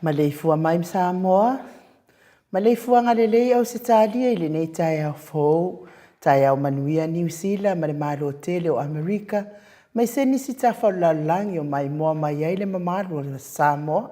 Maleifua mai ma Samoa, maleifuaga lelei Ausetalia i lenei taeao fou, taeao manuia Niu Sila ma le Malo tele o Amerika, maise nisi tafa o le lalolagi o maimoa mai ai le mamalu o Samoa.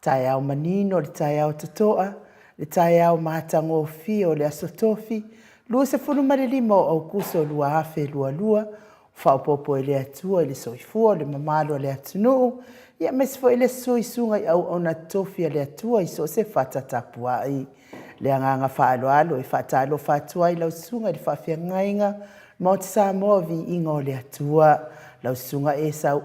Taeao manino le taeao totoa, le taeao matagofie o le Aso Tofi, 25 o Aukuso 2022, faaopoopo e le Atua i le soifua o le mamalu o le atunuu, ia aemaise foi le suisuga i auauna totofi a le Atua i so o se fata tapuai. Le agaga faaaloalo e faatalofa atu ai lau susuga i le faafeagaiga Maota Samoa Viiga o le Atua, lau susuga Esau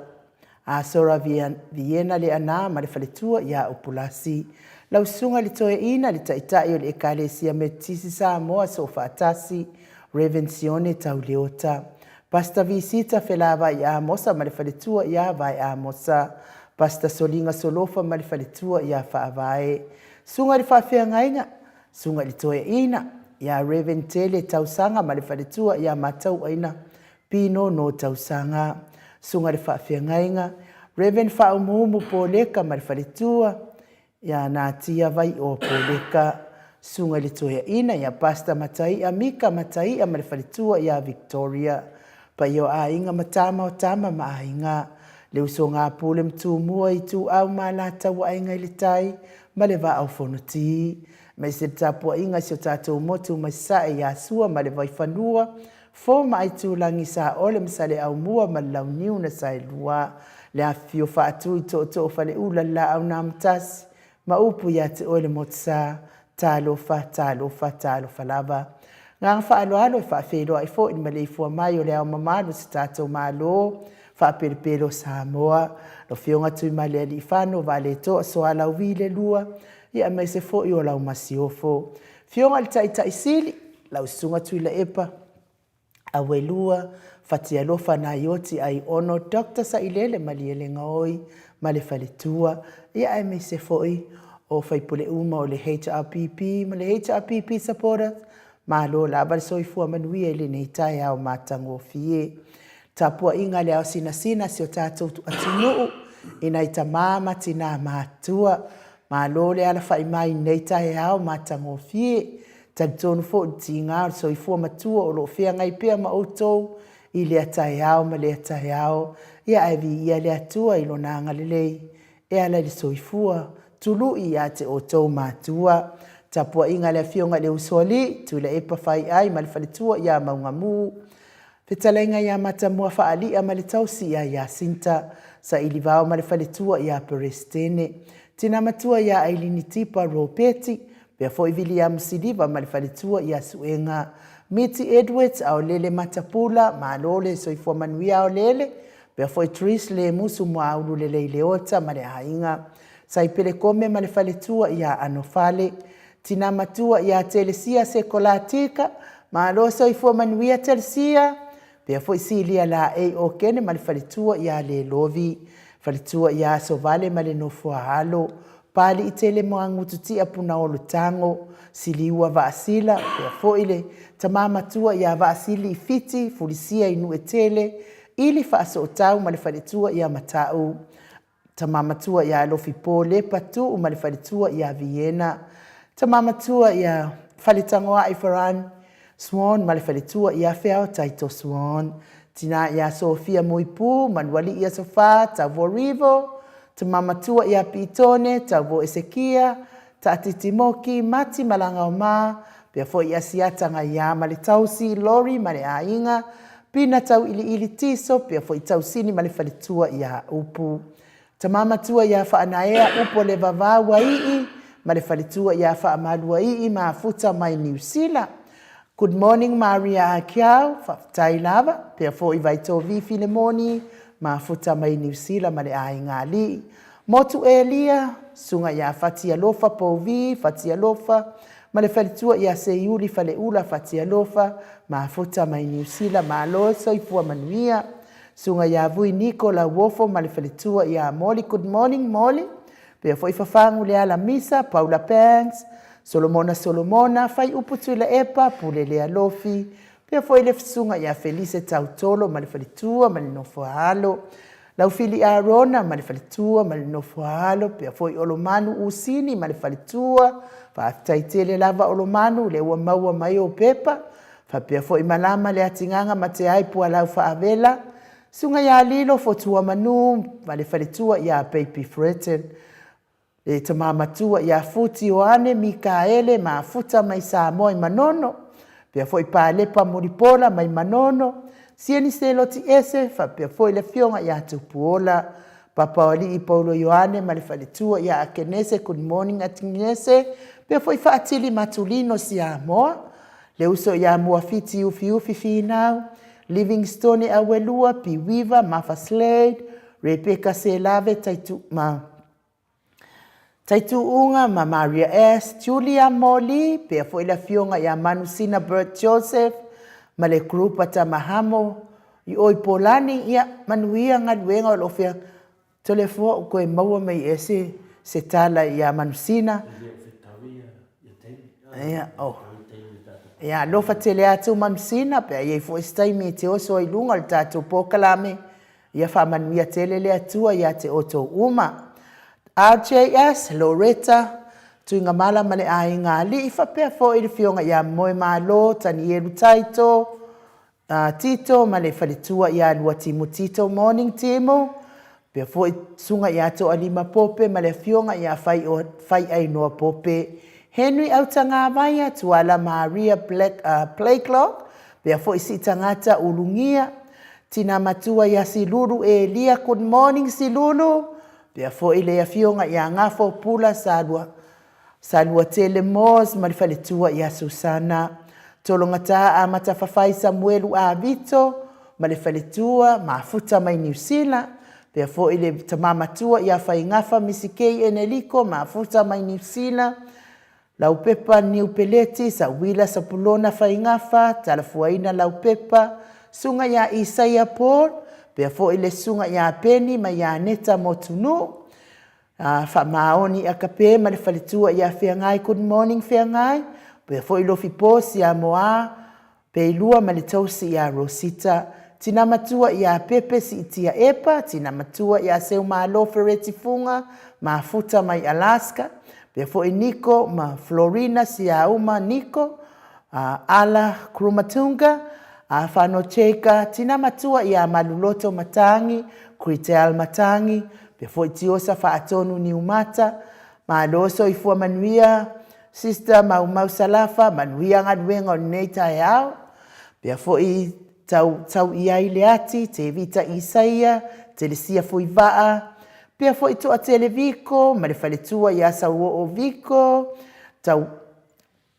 Asora Viena Leaana ma le faletua ia Upulasi, lau susuga i le Toeaina le Taitai o le Ekalesia Metotisi Samoa Soofaatasi, Rev Sione Tauleota, Pastor Visita Felavai Amosa ma le faletua ia Vae Amosa, Pastor Soliga Solofa ma le faletua ia Faavae, Susuga i le Faafeagaiga, Susuga i le Toeaina ia Rev Tele Tausaga ma le faletua ia Matauaina Pinono Tausaga, Susuga i le Faafeagaiga, Rev Faaumuumu Poleka ma le faletua ia Natia Vaioa Poleka, Susuga i le Toeaina ia Pastor Mataia Mika Mataia ma le faletua ia Victoria, Paia o aiga ma tama o tama ma aiga, le usoga a Pule ma Tumua, Ituau ma Alataua, Aiga i le Tai ma le Vaa o Fonoti. Aemaise le tapuaiga i si o tatou motu mai Sasae ia Sua ma le Vaifanua, Fou ma Aitulagi, Saole ma Saleaaumua ma le Launiu na Saelua, le afifio faatu i Tootoo o Faleula, le Laau na Amotasi ma upu ia te oe le Motusa, talofa, talofa, talofa lava. Agaga faaaloalo e faafeiloai foi i le maleifua mai o le Ao Mamalu o si tatou Malo faapelepele o Samoa, lau Afioga Tuimalealiifano Vaaletoa Sualauvi le Lua, ia aemaise foi o lau Masiofo. Afioga i le Taitai Sili, lau Susuga Tuilaepa Auelua Fatialofa Naioti Aiono Doctor Sailele Malielegaoi ma le faletua, ia aemaise foi o faipule uma o le HRPP ma le HRPP Supporters. Malo lava le soifua manuia i lenei taeao matagofie. Tapuaiga a le ao sinasina a si o tatou atunuu i nai tama ma tina matutua. Malo le alafai mai i lenei taeao matagofie. Talitonu foi i le tiga o le soifua matua o lo o feagai pea ma outou i lea taeao ma lea taeao. Ia ae viia le Atua i Lona agalelei e ala i le soifua tului ia te outou matua. Tapuaiga a le Afioga i le Usoalii, Tuilaepa Faiai ma le faletua ia Maugamu, Fetalaiga ia Matamua Faalia ma le tausi ia Iasinta, Sailivao ma le faletua ia Peresetene, Tina Matua ia Ailini Tipa Ropeti, pea foi Viliamu Siliva ma le faletua ia Suega, Miti Edwards, Aolele Matapula, malo le soifua manuia Aolele, pea foi Trish Lemusu Muaulu Lelei Leota ma le aiga, Saipele Kome ma le faletua ia Anofale, Tina Matua ia Telesia Sekolatika, malo soifua manuia Telesia, pea foi Silia Laei Okene ma le faletua ia Lelovi, faletua ia Asovale ma le nofoaalo, Paliitele Moagututia Punaolo Tago, Siliua Vaasila, pea foi le tama matua ia Vaasili Fiti Fulisia i Nuetele, Ili Faasootau ma le faletua ia Matau, Tama matua ia Alofi Po Lepa Tuu ma le faletua ia Viena, Tama matua ia Faletagoai Farani Swan ma le faletua ia Feao Taito Swan, Tina ia Sofia Muipu, Manualii Asofa, Tauvo Rivo, Tama matua ia Piitone, Tauvo Esekia, Taatiti Moki, Mati Malagaoma, pea foi i Asiata Ngaia ma le tausi, Lori ma le aiga, Pina Tauiliili Tiso, pea foi Tausini ma le faletua ia Upu. Tama matua ia Faanaea Upo Levava Uaii ma le faletua ia Faamaluaii Mafuta mai Niu Sila. Good morning Maria Akiau, faafetai lava, pea foi Vaitovi Filemoni Mafuta mai Niu Sila ma le aiga alii. Motu Elia, Susuga ia Fatialofa Pouvi Fatialofa ma le faletua ia Seiuli Faleula Fatialofa Mafuta mai Niu Sila. Malo soifua manuia. Susuga ia Vui Niko Lauofo ma le faletua ia Moli. Good morning Moli. Pea foi Fafagu Leala Misa, Paula Banks, Solomona Solomona, Faiupu Tuilaepa, Pule Lealofi, pea foi le Susuga ia Felise Tautolo ma le faletua ma le nofo a alo. Laufili Arona ma le faletua ma le nofo a alo, pea foi Olomanu Usini ma le faletua. Faafetai tele lava Olomanu, lea ua maua mai ou pepa. Faapea foi Malama le Atigaga ma Teai Pualau Faavela, Susuga ia Lilo Fotuamanu ma le faletua ia Baby Fretton, le tama matua ia Futi Ioane Mikaele Mafuta mai Samoa i Manono, faapea foi Palepa Mulipola mai Manono, Sieni Seloti Ese, faapea foi le afioga ia Tupuola, Papaoalii Paulo Ioane ma le faletua ia Akenese, good morning Akenese, faapea foi Faatili Matulino Siamoa, Le uso ia Muafiti Ufiufi Finau, Livingstone Auelua, Piwiva, Mafa Slade, Rebecca Selave Taitu, ma Taituuga ma Maria S, Julia Moli, pea foi le afioga ia Manusina Bert Joseph ma le group a Tamahamo i o i Polani, ia manuia galuega o lo o fea Toleafoa o koe maua mai ea se, se tala ia Manusina. Ia, oh. Ia, alofa tele atu Manusina, pe a i ai foi se taimi e te oso ai i luga o le tatou polokalame, ia faamanuia tele le Atua ia te outou uma. RJS, Loretta, Tuigamala ma le Aiga Alii, faapea foi le Afioga ia Moemalo Tanielu Taito, A Tito ma le faletua ia lua Timu Tito Morning Timu, pea foi Susuga ia Toalima Pope ma le Afioga ia Faiainoa Pope, Henry Autagavaia, Tuala Maria Black, Blakelock, pea foi Siitagata Ulugia, Tina Matua ia Silulu Elia Good morning Silulu, pea foi le Afioga ia Gafo Pula Salua Saluatele Moores ma le faletua ia Susana, Tologata Amata Fafai Samuelu Avito ma le faletua, Mafuta mai Niu Sila, pea foi le tama matua ia Faigafa Misikei Eneliko, Mafuta mai Niu Sila, Laupepa Niu Peleti, Sauila Sapulona Faigafa, Talafuaina Laupepa, Susuga ia Isaia Paul, pea foi le susuga ia Peni ma ia Aneta Motunuu, A, Faamaoni Akape ma le faletua ia Feagai Good morning Feagai. Pea foi Lofipo Siamoa Peilua ma le tausi ia Rosita, Tina Matua ia Pepe Siitia Epa, Tina Matua ia Seumalo Fereti Fuga, Mafuta mai Alaska, pea foi Niko ma Florina Siauma Niko, Ala Krumatunga, Afano Cheka, Tina Matua ia Maluloto Matangi, Kritel Matangi, pea foi Tiosa Faatonu Niumata, Malo soifua manuia Sister Maumau Salafa, manuia galuega o lenei taeao. Pea foi tau tau i ai le ati, Tevita Isaia, Telesia Fuivaa, pea foi Toatele Viko ma le faletua ia Sauoo Viko, tau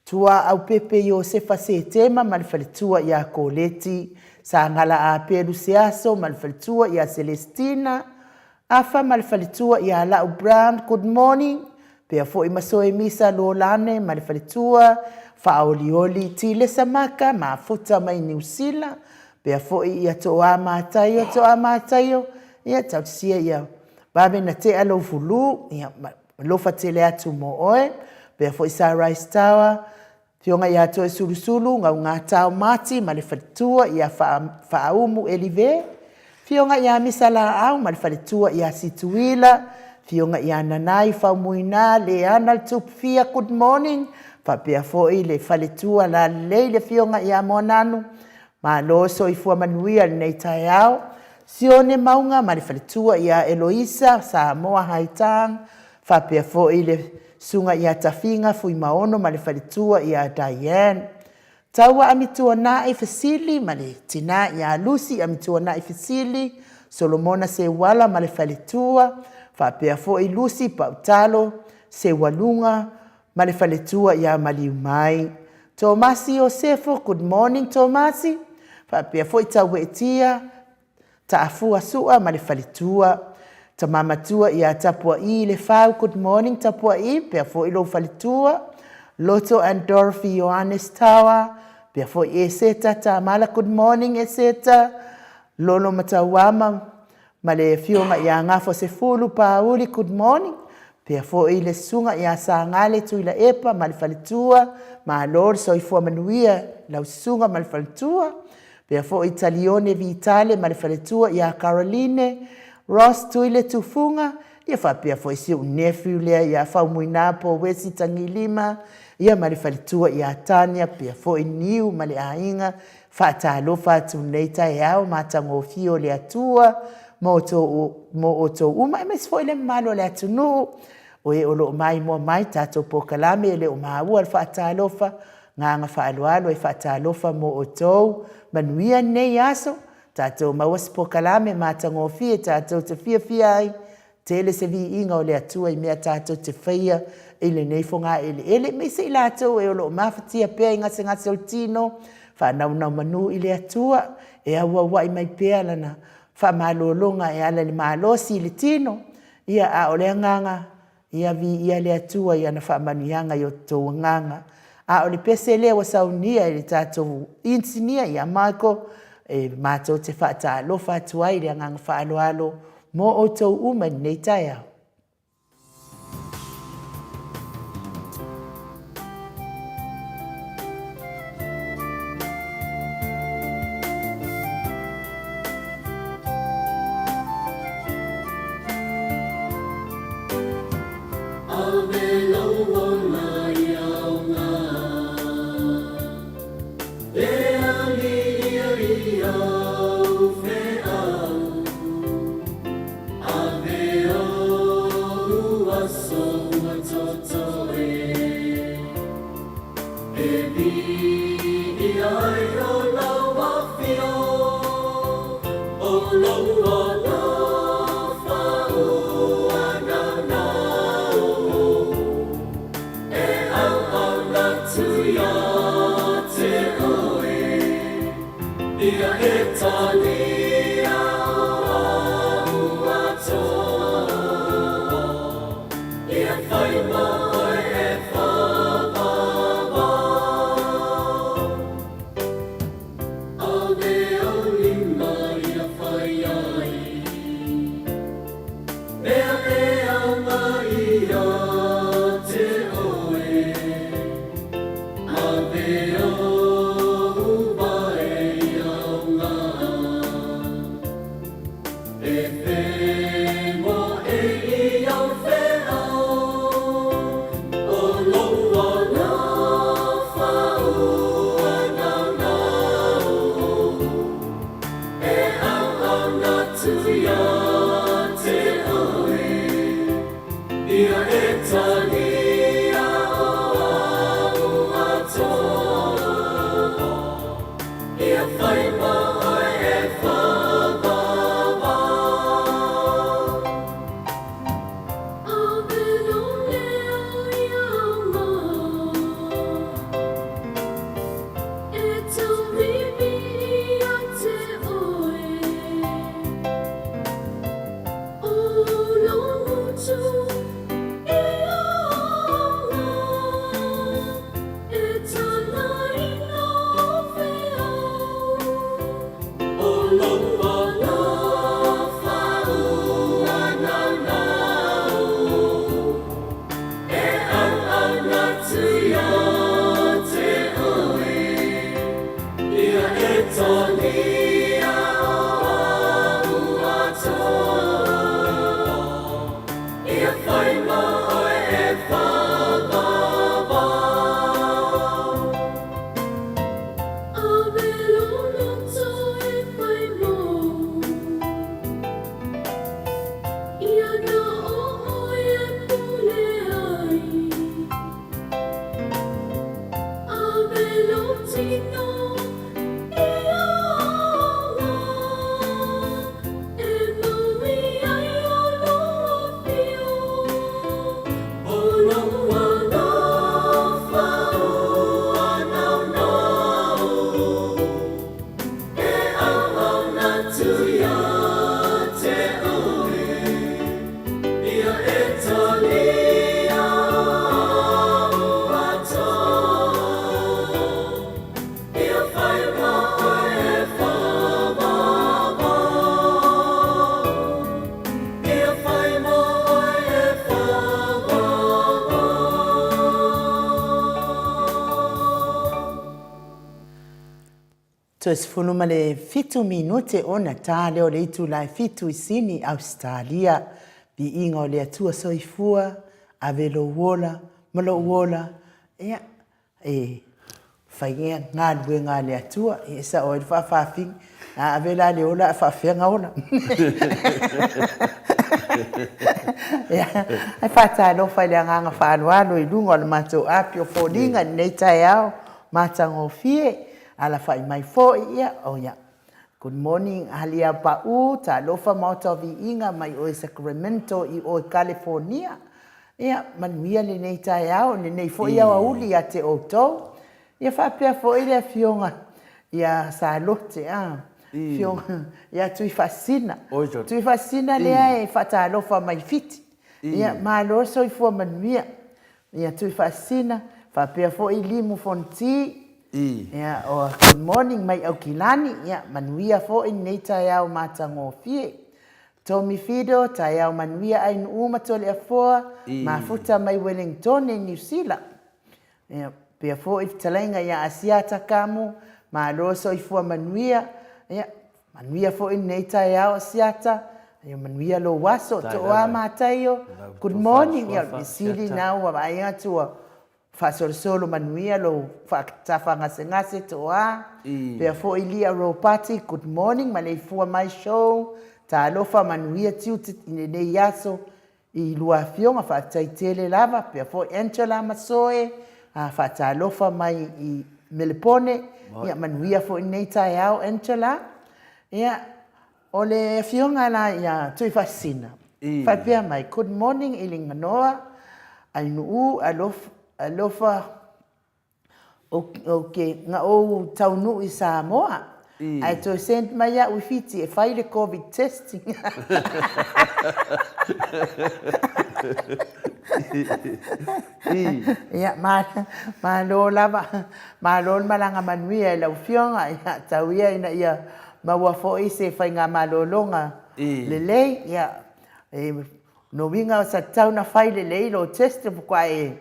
Tuaaupepe Iosefa Setema ma le faletua ia Koleti, Sagala Apelu Seaso ma le faletua ia Celestina, Afa ma le faletua ia Lau Brown, good morning, pea foi Masoe Misa Lolane ma le faletua, Faaolioli Tilesa Maka mafuta mai Niu Sila, pea foi ia Toa Mataio, Toa Mataio, ia tautisia ia vave na tea lou fulu, ia alofa tele atu mo oe, pea foi Sunrise Tower, Afioga ia Toesulusulu, Gaugatao Mati ma le faletua ia Faaumu Elive, Afioga ia Misa Laau ma le faletua ia Situila, Afioga ia Nanai Faumuina, Leana le Tupufia, good morning, faapea foi le faletua lalelei le Afioga ia Moananu, malo soifua manuia lenei taeao. Sione Mauga ma le faletua ia Eloisa, Samoa Haitang, faapea foi le susuga ia Tafiga Fuimaono ma le faletua ia Diane. Taua Amituanai Fesili ma le tina ia Lucy Amituanai Fesili, Solomona Seuala ma le faletua, faapea foi Lucy Pautalo Seualuga ma le faletua ia Maliumai. Tomasi Iosefo, good morning Tomasi, faapea foi Tauetia Taafua Sua ma le faletua. Tama matua ia Tapua'i Lefau, good morning Tapua'i, pea foi lou faletua. Loto and Dorothy Ioannes Tower, pea foi Eseta Tamala, good morning Eseta. Lolo Matauama ma le afioga ia Gafo Sefulu Pauli, good morning. Pea foi le susuga ia Sagale Tuilaepa ma le faletua, malo le soifua manuia lau susuga ma le faletua. Pea foi Talione Vitale ma le faletua ia Caroline Ross Tuile Tufuga, ia faapea foi si ou nephew lea ia Faumuina Powesi Tagilima, ia ma le faletua ia Tania, pea foi Niu ma le aiga. Faatalofa atu nei taeao matagofie o le Atua mo outou uma, aemaise foi le mamalu o le atunuu o e o lo o maimoa mai tatou polokalame e le o maua le faatalofa. Agaga faaaloalo e faatalofa mo outou. Manuia lenei aso, tatou maua se polokalame matagofie tatou te fiafia ai. Tele se viiga o le Atua i mea tatou te faia i lenei fogaeleele, aemaise i latou e o lo o mafatia pea i gasegase o le tino, faanaunau manu i le Atua e auauai mai pea lana faamalologa e ala i le malosi i le tino, ia a o le agaga, ia viia le Atua i ana faamanuiaga i o outou agaga. A o le pese lea ua saunia e le tatou inisinia ia Michael, e matou te faatalofa atu ai i le agaga faaaloalo mo outou uma i lenei taeao. Ave lou ola i aoga, E aliia i au feau, Ave ou aso ua totoe, E pii ai o lau afio, O lou alofa ua naunau, E auauna atu ia te oe, Ia e talia o a'u atoa, Ia whai mō oe e whāwāwā. Ave au lima ia whai ai, Mea e anga ia te oe. Toe 17 minute ona ta lea o le itula e 7 i Sini, Ausetalia. Viiga o le Atua soifua, ave lou ola ma lou ola, ia, e fai ia galuega a le Atua. E sao ai le faafafine, a ave la le ola ae faafefea ona ola. Ia, ae faatalofa i le agaga faaaloalo i luga o le matou api o foliga i lenei taeao matagofie. Alafai mai foi, ia, oh ia. Good morning, Alia Pau, talofa Maota o Viiga mai oe Sacramento i oe California. Ia, manuia lenei taeao, lenei foi aoauli ia te outou. Ia faapea foi le afioga ia Salote, a, afioga ia Tuifaasisina. Tuifaasisina lea e faatalofa mai Fiti. Ia, malo le soifua manuia. Ia Tuifaasisina, faapea foi Limu Fonoti. Ia, o good morning mai Aukilani. Ia, manuia foi lenei taeao matagofie. Tommy Fido, taeao manuia Ainuu ma Toleafoa, mafuta mai Wellingtone, Niu Sila. Ia, pea foi fetalaiga ia Asiata Kamu, malo soifua manuia. Ia, manuia foi lenei taeao Asiata. Ia manuia lou aso, Tooa Mataio, good morning. Ia, o le sili na ua vaai atu ua faasolosolo manuia lou faatafagasegase Tooa. Pea foi Lia Ropati, good morning, maleifua mai show. Talofa manuia tiute i lenei aso. I lua afioga faafetai tele lava pea foi Angela Masoe a faatalofa mai i Melepone ia manuia foi lenei taeao Angela. Ia o le afioga la ia Tuifaasisina faapea mai good morning Iliganoa Ainuu alofa Ou te na ou taunuu i Samoa ae toe send mai au i Fiti e fai le Covid testing. Ia, malo lava, malo le malaga manuia i lau Afioga, ia tau ia ina ia maua foi se faigamalologa lelei. Ia, lona uiga sa tatau ona fai lelei lou test faatoa e.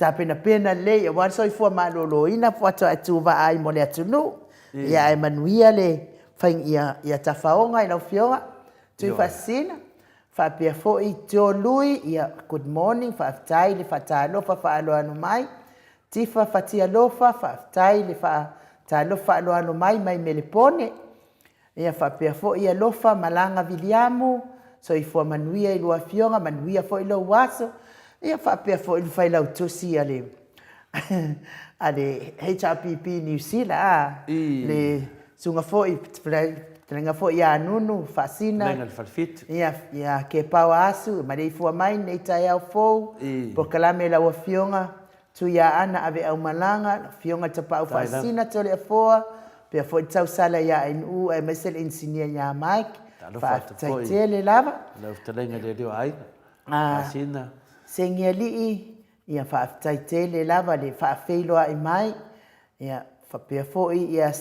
tapenapena lelei aua le soifua maloloina faatoa e tuvaa ai mo le atunuu. Ia ae manuia le fai ia ia tafaoga i lau Afioga Tuifaasisina faapea foi Joe Lui, ia good morning, faafetai le faatalofa faaaloalo mai. Tifa Fatialofa, faafetai le faatalofa faaaloalo mai mai Melepone. Ia faapea foi Alofa Malaga Viliamu, soifua manuia i lua afioga, manuia foi lou aso. Ia faapea foi le failautusi a le a le HRPP Niu Sila, a, le susuga foi, fetalaiga foi ia Nunu Faasina, Fetalaiga i le Falefitu. Ia, ia Kepaoa Asu, e maleifua mai lenei taeao fou, polokalame lau Afioga Tuiaana Aveaumalaga, lau Afioga i le Tapaau Faasisina Toleafoa, faapea foi le tausala ia Ainuu aemaise le inisinia ia Mike. Talofa atu Faafetai foi tele lava. i lau fetalaiga i le Alii o Aiga, Faasina. Segialii, ia faafetai tele lava le faafeiloai mai. Ia faapea foi ia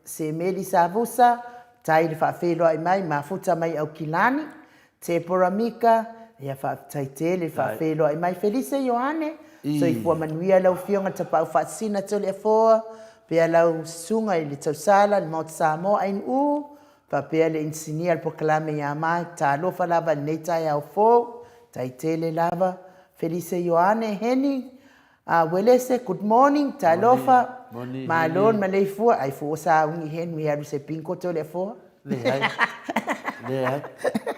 Semeli Savusa, faafetai le faafeiloai mai, mafuta mai Aukilani. Tepora Mika, ia faafetai tele le faafeiloai mai. Felise Ioane, soifua manuia lau Afioga Tapaau Faasisina Toleafoa, faapea lau Susuga i le Tausala, le Maota Samoa Ainuu, faapea le Inisinia o le Polokalame ia Mike, talofa lava i lenei taeao fou, faafetai tele lava. Felise Ioane Heni, Uelese, good morning, talofa, malo le maleifua, ai fua sauni Henry e alu se bingo Toleafoa. Leai. Leai.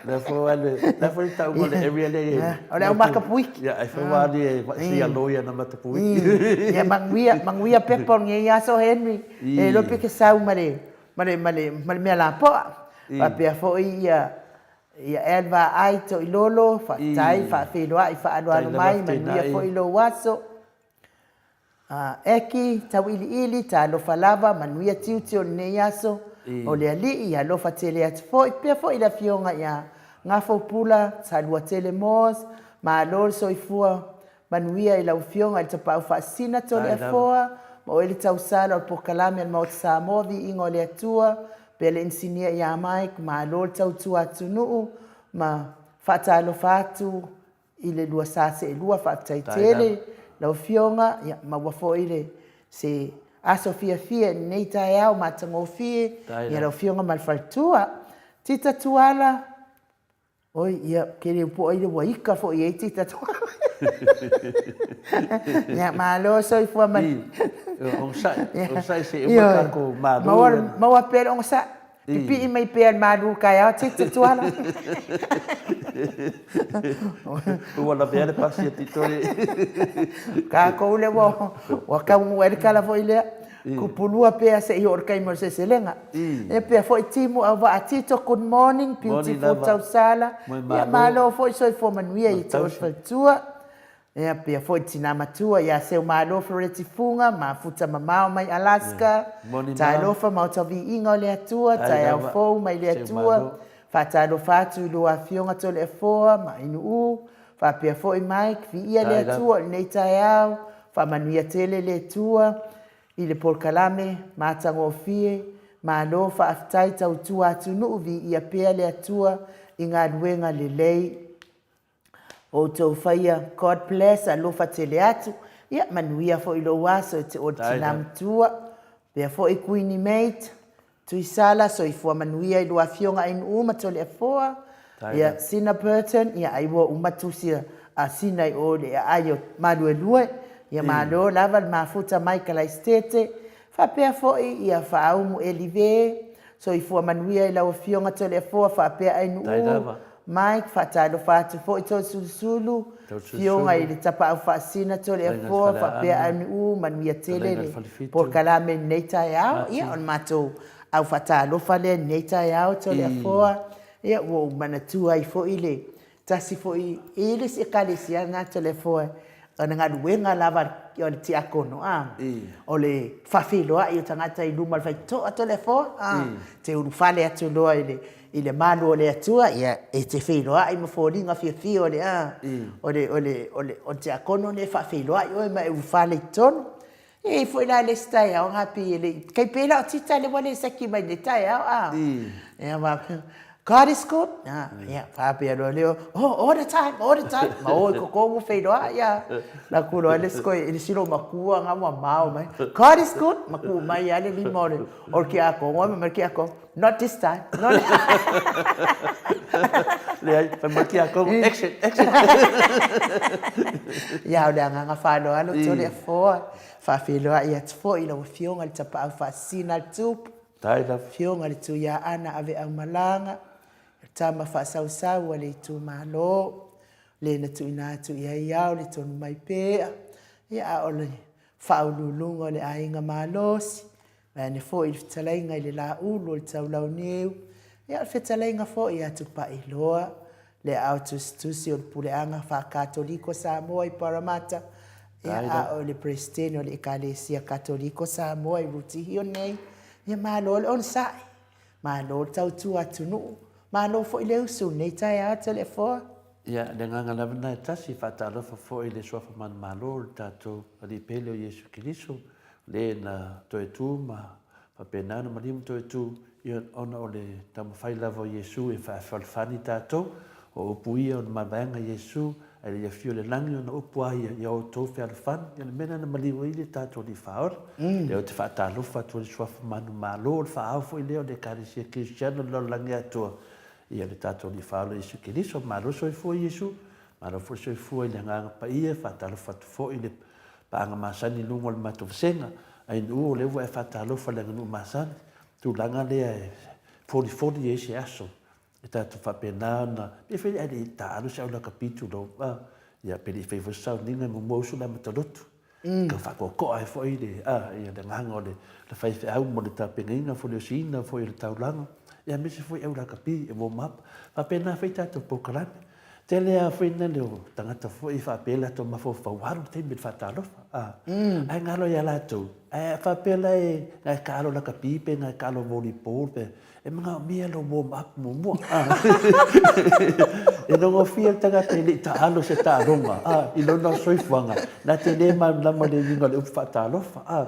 Lea foi ua alu, lea foi tau mo le area lea i. O le au makapuiki. Ia, ai foi ua alu e sia loia na matapuiki. Ia, manuia, manuia pepa o lenei aso Henry. E iloa pe ke sau ma le, ma le, ma le, ma le mea lapoa. Faapea foi ia, ia Ed Vaai Toilolo, faafetai, faafeiloai faaaloalo mai, manuia foi lou aso. Eki, tauiliili, talofa lava, manuia tiute o lenei aso, o le Alii, ia alofa tele atu foi, pea foi le Afioga ia Gafopula, Saluatele Moores, malo le soifua manuia i lau Afioga i le Tapaau Faasisina Toleafoa, ma oe le tausala o le polokalame a le Maota Samoa, Viiga o le Atua, pea le Inisinia ia Mike, malo le tautua atunuu, ma faatalofa atu i le lua sa seelua faafetai tele lau afioga ia maua foi le se aso fiafia i lenei taeao matagofie ia lau afioga ma le faletua Tita Tuala oi ia ke le upoa ile ua ika foi ai Tita Tuala ia malo soifua ma Onosai, onosai se uma tatou malu. Maua, maua pea le onosai. Pipii mai pea i le malu taeao Tito Tuala. Ua lavea le pasi a Tito e. Tatou lea ua, ua taunuu ai le tala foi lea. Kupulua pea se i oo i le taimi o le seleselega. Ia pea foi Timu Auvaa Tito, good morning, beautiful tausala. Ia malo foi soifua manuia i te oe faletua. Ia pea foi le tina matua ia Seumalo Floreti Fuga, mafuta mamao mai Alaska, Talofa Maota Viiga o le Atua, taeao fou mai le Atua, faatalofa atu i lua afioga Toleafoa ma Ainuu, faapea foi Mike, viia le Atua i lenei taeao, faamanuia tele le Atua i le polokalame matagofie, malo faafetai tautua atunuu, viia pea le Atua i galuega lelei. Outou faia God bless alofa tele atu ia manuia foi lou aso e te oe le tina matua pea foi Kuini mate Tuisala soifua manuia i lua afioga Ainuu ma Toleafoa ia Sina Burton ia ai ua uma tusi a Sina i o le aai o Maluelue ia malo lava le mafuta mai Kalaisitete Faapea foi ia Faaumu Elive, soifua manuia i lau Afioga Toleafoa faapea Ainuu, Mike, faatalofa atu foi Toesulusulu, Afioga i le Tapaau Faasina Toleafoa faapea Ainuu, manuia tele le polokalame i lenei taeao. Ia o le matou au faatalofa lea i lenei taeao Toleafoa. Ia ua ou manatua ai foi le Tasi foi i le isi ekalesia lena Toleafoa, o le galuega lava o le tiakono, a, o le faafeiloai o tagata i luma o le faitotoa Toleafoa, a, te ulufale atu loa i le, i le malu o le Atua, ia, e te feiloai ma foliga fiafia o le, a, o le, o le, o le, o le tiakono lenei e faafeiloai oe ma e ulufale i totonu. E i ai foi la le isi taeao na pei e le i, tai pei la o Tita lea ua le seki mai i lenei taeao, a. Ia ma God is good. Ah, ia, faapea loa lea, oh, all the time, all the time. Ma o i koko ua feiloai, ia. Na ku loa le isi koe, i le isi loomatua nga ua mao mai. God is good. Ma ku mai lava le lima o le, o le kiakogo, fai mai le kiakogo, not this time, not Leai, fai mai le kiakogo, action, action. Ia, o le agaga faaaloalo tole afoa. Faafeiloai atu foi i lau Afioga i le Tapaau Faasisina a le Tupu. Tai lava. Afioga i le Tuiaana Aveaumalaga, le tama faasausau a le itumalo, le na tuuina atu i ai ao le tonu mai pea, ia a o le faauluuluga o le aiga malosi, vaeane foi le fetalaiga i le Laulu o le Taulauniu, ia o le fetalaiga foi ia Tupailoa, le aao tusitusi o le Puleaga Faa-Katoliko Samoa i Parramatta, ia, a o le Peresetene o le Ekalesia Katoliko Samoa i Rutihio nei. Ia malo le onosai, malo le tautua atunuu, malo foi le usu i lenei taeao Toleafoa. Ia, le agaga lava lena e tasi, e faatalofa foi i le Suafa Manumalo o le tatou Alii Pele o Iesu Keriso, le na toe tu ma faapena ona maliu ma toe tu, ia, ona o le taumafai lava o Iesu e faafealofani tatou, o upu ia o le mavaega a Iesu, ae le i afio i le lagi ona upu a ia, ia outou fealofani, ia le mea lena na maliu ai le tatou Alii Faaola. Lea ou te faatalofa atu ai i le Suafa Manumalo, o le faa-ao foi lea o le Ekalesia Kerisiano i le lalolagi atoa, ia le tatou Alii Faaola Iesu Keriso. Malo soifua Iesu, malo foi soifua i le Agaga Paia, faatalofa atu foi i le paaga masani i luga o le matou vasega. Ainuu, o lea ua e faatalofa i le aganuu masani, tulaga lea e folifoli ai se aso e tatou faapena ona, pe fai ae le i taaalo se au lakapi tulou, a, ia pe le i fai foi se sauniga e muamua usu le amata lotu. Tau faatoatoa ai foi le, a, ia le agaga o le, le faifeau mo le tapenaina foi le osiina foi o le taulaga, ia aemaise foi au lakapi e warm up. Faapena foi tatou polokalame. Tele lava foi nale o tagata foi e faapea latou mafaufau, ua alu le taimi i le faatalofa, a, ae galo ia latou, ae faapea la e na e taalo lakapi pe na e taalo volleyball pe, e manaomia lou warm up muamua, a. E logofia le tagata e le i taalo se taaloga, a, i lona soifuaga, na te le malamalama i le uiga o le upu faatalofa, a.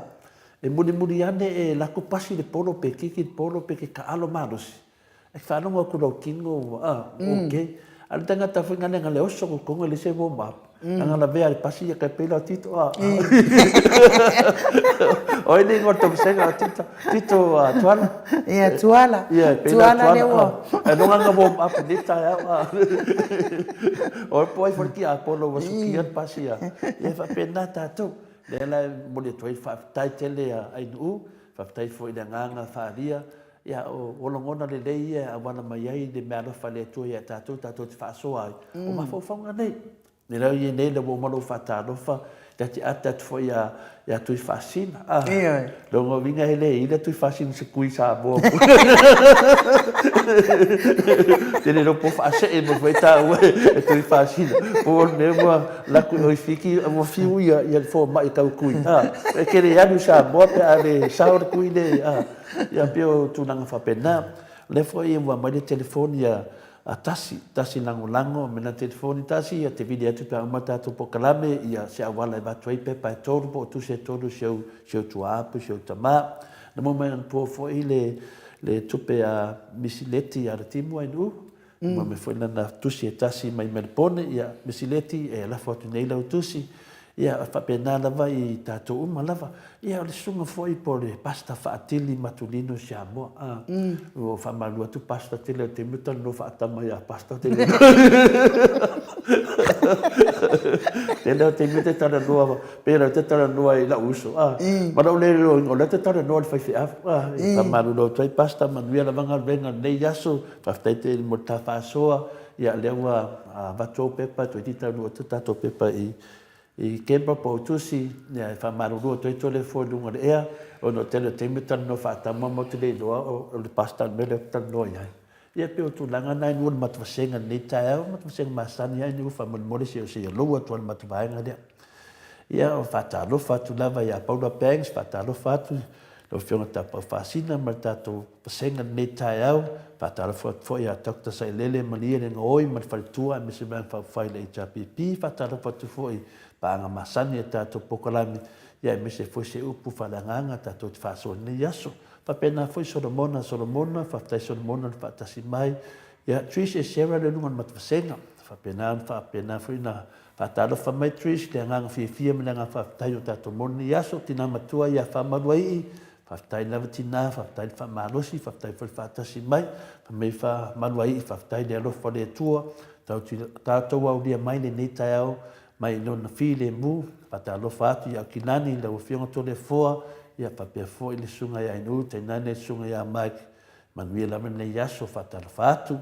E mulimuli ane e lako pasi le polo pe kiki le polo pe ke taalo malosi, E faalogo atu lau tino ua a, ok. A o le tagata foi na le oso ko tonga le se warm up. Anga lavea le pasi ia kai pela tito a. Oi le ingoa tau senga tito tito a tuala. Ia tuala. Ia pela tuala le ua. E longa nga warm up ni tai a. Oi po ai foi ki a polo ua sukia le pasi ia. Ia faapena tatou. Lea la e momoli atu ai le faafetai tele a Ainuu, faafetai foi i le agaga faaalia Ia, o lagona lelei ia e auala mai ai le meaalofa a le Atua ia tatou, tatou te faasoa ai, o mafaufauga nei. E le o i nei le ua uma lou faatalofa, ta te ata atu foi ia, ia Tuifaasina. Ah, Ioe. Lona uiga e le i le Tuifaasina se kui Samoa. Te le po faasee mai foi tāua e Tuifaasina. Po o le mea ua laku i oi Fiti, ua fiu ia, ia le fomai tau kui. Ah, e ke le alu i Samoa pe a le sao le kui le, ah. Ia pei o tulaga faapena. O lea foi ua aumai le telefoni a a Tasi, Tasi Lagolago, me lana telefoni Tasi, ia te vili atu pe a uma tatou polokalame, ia se auala e avatu ai pepa e tolu po o tusi e tolu si ou, si ou tuaa po si ou tama. Na maua mai anapo foi le, le tupe a Misi Leti a le timu Ainuu, na maua mai foi lana tusi e tasi mai Melebone, ia Misi Leti e lafo atu nei lau tusi, Ia, faapena lava i tatou uma lava. Ia, o le susuga foi po o le Pastor Faatili Matulino Samoa. A, ua faamalulu atu Pastor tele o taimi o talanoa faatama ia Pastor tele. Tele o taimi te talanoa, pei o te talanoa i lau uso. A, ma lou le iloaina, o lea te talanoa le faifeau. A, e faamalulu atu ai Pastor, manuia lava galuega o lenei aso. Faafetai tele mo le ta faasoa. Ia, lea ua avatu au pepa, toeitiiti taunuu atu tatou pepa i i Canberra po o Tusi, ia, e faamalulu atu ai tole fua i luga o le ea, ona o le tele o taimi e talanoa faatama ma ou te le iloa o le pastor le mea lea ou te talanoa i ai. Ia e pei o tulaga na e lua le matou vasega i lenei taeao, matou vasega masani lava ina faamolemole se i alou atu lava i le matou vaega lea. Ia, o faatalofa atu lava ia Paula Banks, faatalofa atu i lau Afioga Tapaau Faasina ma le tatou Vasega lenei taeao, faatalofa atu foi ia Doctor Sailele Malie le Gaoi ma le faletua aemaise Vaega Faaupufai i le HRPP, faatalofa atu foi i paaga masani a tatou polokalame, ia aemaise foi se upu faaleagaga tatou te faasoa i lenei aso. Faapena foi Solomona Solomona, faafetai Solomona le faatasi mai, Ia, Trish e Sarah lea i luga o le matavasega. Faapena ona faapena foi ona faatalofa mai Trish i le agaga fiafia ma le agaga faafetai o tatou mo lenei aso. Tina matua ia Faamaluaii, faafetai lava tina, faafetai le faamalosi, faafetai foi le faatasi mai. Fai mai Faamaluaii, faafetai i le alofa o le Atua, tatou aulia mai lenei taeao mai lona filemu. Faatalofa atu ia Aukilani i lau Afioga Toleafoa, ia faapea foi le Susuga ia Ainuu, tainane le Susuga ia Mike. Manuia lava lenei aso, faatalofa atu.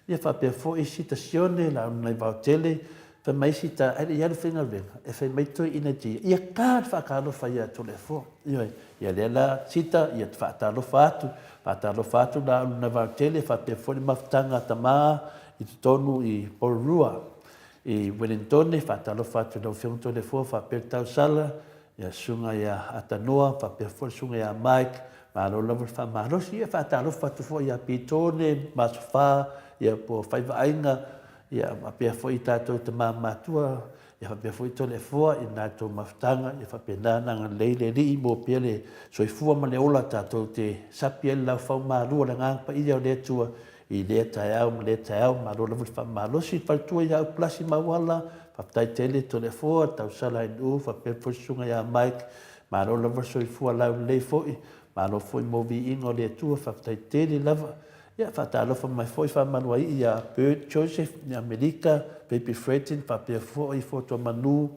Ia faapea foi Sita Sione, Launa nai Vaotele, fai mai Sita, ae le i alu faigaluega, e fai mai toeaiina i te ia, ia ka le faatalofa ia Toleafoa. Ioe, ia lea la Sita, ia te faatalofa atu, faatalofa atu Launa nai Vaotele, faapea foi le mafutaga a tama i totonu i Porirua. I Welintone, faatalofa atu i lau Afioga Toleafoa faapea le tausala, ia Susuga ia Atanoa faapea foi le Susuga ia Mike, malo lava le faamalosi. Ia faatalofa atu foi ia Pitone, Masofa, ia po o Faivaaiga, ia faapea foi i tatou tama matua, ia faapea foi Toleafoa i na tou mafutaga, ia faapena ona agalelei le Alii mo pea le soifua ma le ola tatou te sapi ai le laufau malu o le Agaga Paia o le Atua I lea taeao ma lea taeao, malo lava le faamalosi, le faletua ia Upulasi Mauala, faafetai tele Toleafoa, Tausala NU, faapea foi le susuga ia Mike, malo lava le soifua laulelei foi, malo foi mo viiga o le Atua, faafetai tele lava. Ia, faatalofa mai foi faamaluaii ia Bert Joseph i Amerika, Baby Fredin, faapea foi Fotuamanu,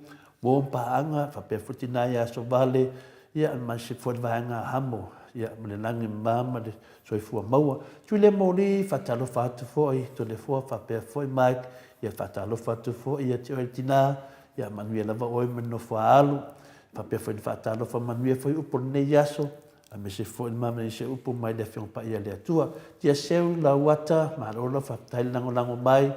Mo ma Paaga, faapea foi tina ia Sovale, ia, ma isi foi le vaega a Hamo, ia, ma le lagi mama ma le soifua maua. Tui le moli, faatalofa atu foi Toleafoa faapea foi Mike, ia faatalofa atu foi ia te oe le tina, ia manuia lava oe ma le nofo a alu. Faapea foi ona faatalofa manuia foi upu o lenei aso, aemaise foi le mamai se upu mai le Afioga Paia a le Atua. Tia Seu, Lauata, malo lava faafetai le lagolago mai.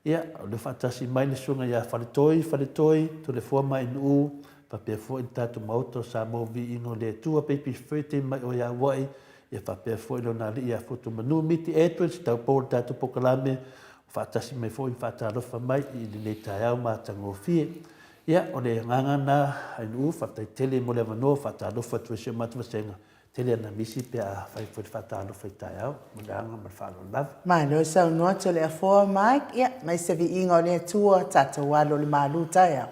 Ia, o lea faatasi mai le susuga ia Faletoi, Faletoi, Toleafoa Mainuu, faapea foi le tatou Maota o Samoa Viiga o le Atua, Baby Freddy mai o ia Aua'i, ia faapea foi lona alii ia Fuatumanu Miti Edwards, taupou o le tatou polokalame, o faatasi mai foi ma faatalofa mai i lenei taeao matagofie. Ia, o le agaga lena, Ainuu, faafetai tele mo le avanoa, faatalofa atu ai i si o matou vasega, Tele ana misi pe a fai foi le faatalofa i taeao. Ma le agaga ma le faaaloalo lava. Malo saunoa Toleafoa Mike, ia mai se viiga o le Atua tatou alo le malu taeao.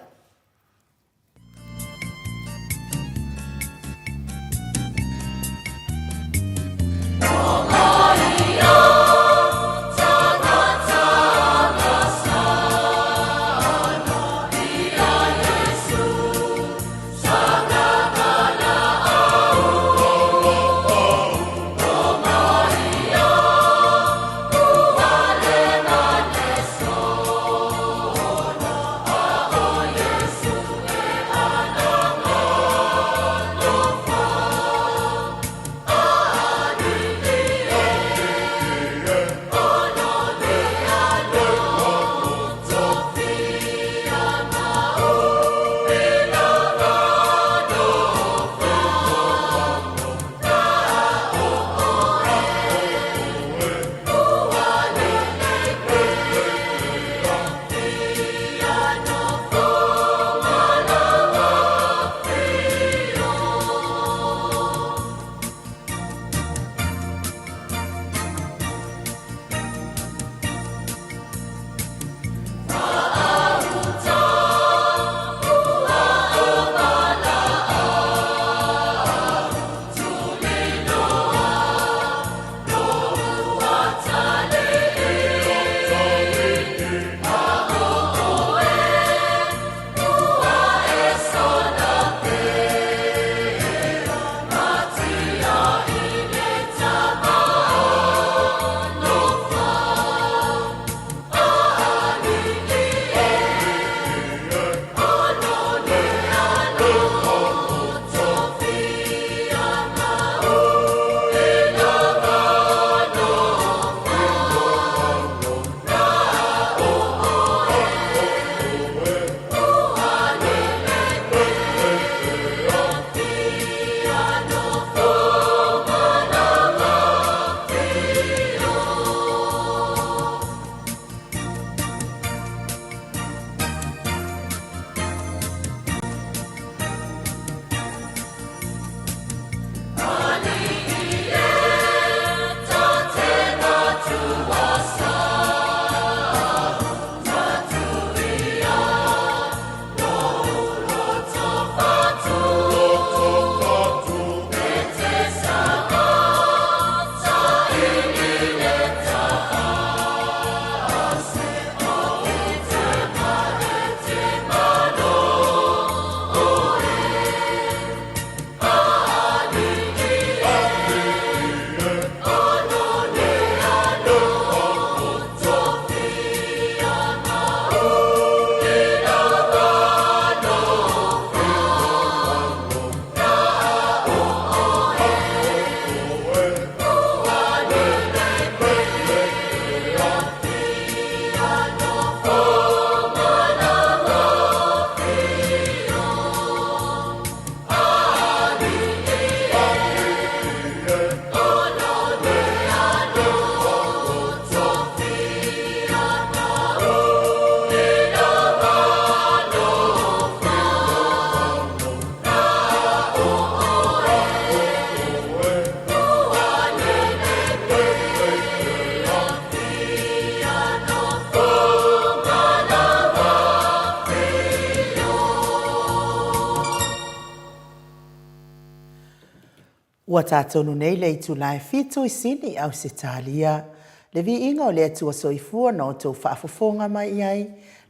Ua tatonu nei le itula e fitu i Sini, Ausetalia. Le viiga o le Atua Soifua na outou faafofoga mai i ai,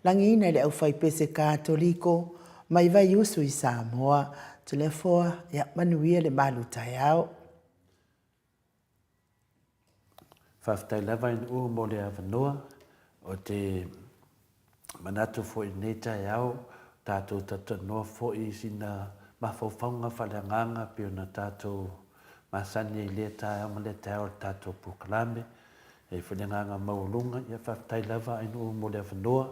lagiina i le aufaipese Katoliko mai Vaiusu i Samoa. Toleafoa, ia manuia le malu taeao. Faafetai lava i Nu'u mo le avanoa. Ou te manatu foi i lenei taeao, tatou talatalanoa foi i sina mafaufauga faaleagaga pei ona tatou masani ai i lea taeao ma lea taeao i le tatou polokalame. E i ai foi le agaga maualuga, ia faafetai lava Ainuu mo le avanoa,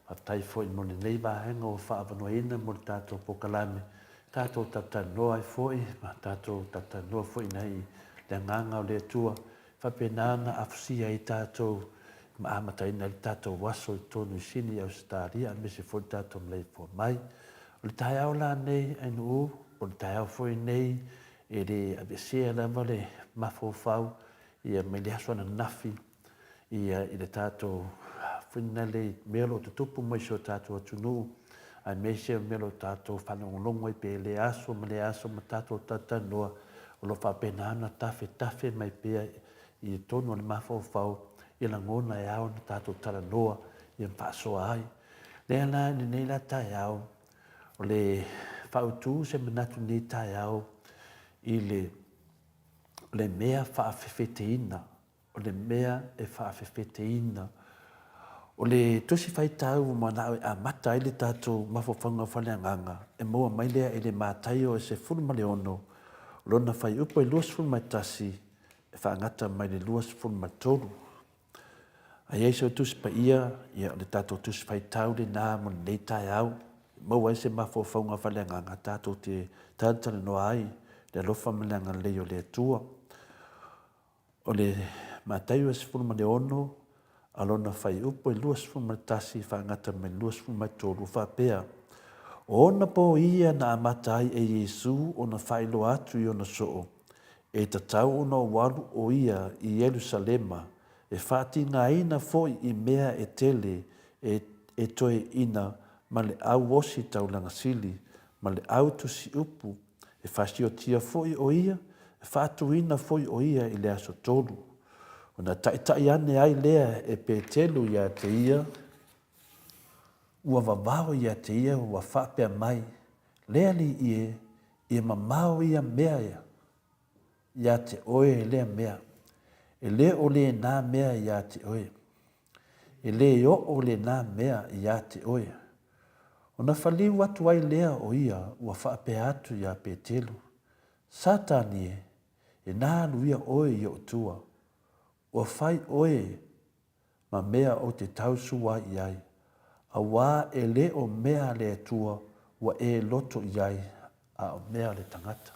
faafetai foi mo lenei vaega ua faaavanoaina mo le tatou polokalame, tatou talatalanoa ai foi ma tatou talatalanoa foi i nai le agaga o le Atua, e faapena ona afusia ai tatou ma amataina ai le tatou aso i totonu i Sini i Ausetalia aemaise foi le tatou maleifua mai. O le taeao la nei Ainuu, o le taeao foi nei e le aveesea lava le mafaufau ia mai le aso ananafi ia i le tatou fuinale i mea o lo o tutupu mai si o tatou atunuu, aemaise o mea o lo o tatou faalogologo ai pea i lea aso ma lea aso ma tatou talatalanoa, o lo o faapena ona tafetafe mai pea i totonu o le mafaufau i lagona e ao ona tatou talanoa ia ma faasoa ai. Lea la i lenei la taeao, o le faautu se manatu i lenei taeao i le O le mea faafefeteina, o le mea e faafefeteina. O le Tusi Faitau ua manao e amata ai le tatou mafaufauga faaleagaga, e maua mai lea i le Mataio e 16, lona fuaiupu e 21, e faagata mai le 23. A i ai sau Tusi Paia, ia o le tatou Tusi Faitau lena mo lenei taeao, e maua ai se mafaufauga faaleagaga tatou te talatalanoa ai i le alofa ma le agalelei o le Atua. O le Mataio e 16, a lona fuaiupu e 21 faagata mai le 23, o faapea, O ona pō ia na amata ai e Iesu ona faailoa atu i ona soo, E tatau ona ou alu ʻo ia i Ierusalema, e faatigaina foi i mea e tele e e toeaina ma le au osi taulaga sili, ma le au tusiupu, e fasiotia foi ʻo ia, e faatuina foi ʻo ia i le aso tolu. Ona taʻitaʻi ane ai lea e Petelu iā te ia, ua vavao iā te ia ua faapea mai, Le alii e, ia mamao ia mea ia iā te oe lea mea, e le o lēnā mea iā te oe, e lē oʻo lēnā mea iā te oe. Ona whaliu atu ai lea o ia ua faapea atu iā Petelu, Satani e, e nā alu ia oe i oʻu tua, ua fai oe ma mea ou te tausu ai i ai, auā e le o mea a le Atua ua e loto i ai, a o mea a le tagata.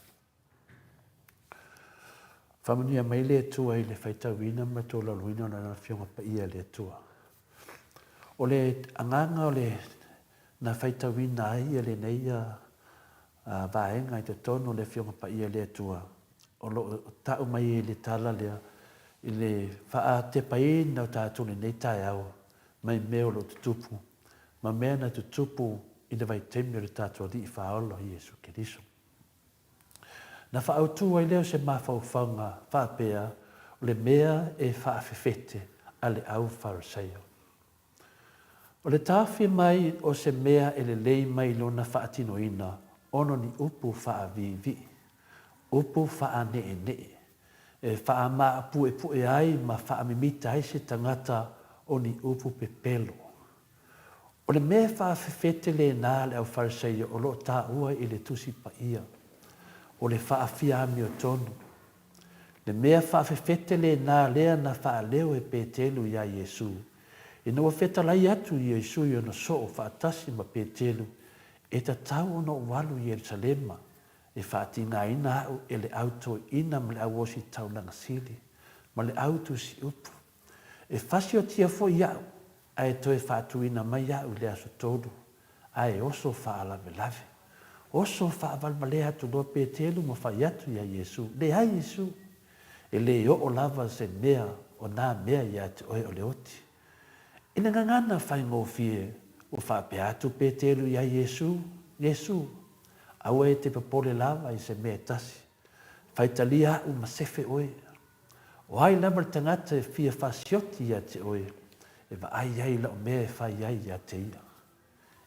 Faamanuia mai le Atua i le faitauina ma le tolaulauina o Lana Afioga Paia e le Atua. O le agaga o le na faitauina ai ia lenei vaega i totonu o le Afioga Paia e le Atua, o lo o tau mai ai le tala lea i le faatepaina o tatou i lenei taeao mai mea o lo o tutupu ma mea na tutupu i le vaitaimi o le tatou Alii Faaola o Iesu Keriso. Na faaautu ai lea o se mafaufauga faapea o le mea e faafefete a le au Farisaio. O le taofi mai o se mea e lelei mai lona faatinoina ona ni upu faaviivii, upu faaneenee, e faamaapuepue ai ma faamimita ai se tagata o ni upu pepelo. O le mea faafefete lena a le Aufarisaio o lo o taua i le Tusi Paia, o le faafia amiotonu. Le mea faafefete lena lea na faaleo e Petelu iā Iesu, ina ua fetalai atu Iesu i ona soo faatasi ma Petelu, E tatau ona ou alu i Ierusalema, e faatigaina aʻu e le au toeaina ma le au osi taulaga sili, ma le au tusiupu. E fasiotia foi iaʻu, ae toe faatuina mai iaʻu i le aso tolu, ae oso faalavelave. Oso faavalevalea atu loa Petelu ma fai atu iā Iesu, Leai Iesu, e lē oo lava se mea o nā mea iā te oe o le oti. I le gagana faigofie, ua faapea atu Petelu iā Iesu, Iesu, aua e te popole lava i se mea e tasi. Faitalia a'u ma sefe oe. O ai lava le tagata e fia fasioti ia te oe, e vaai ai i la'u mea e fai ai ia te ia.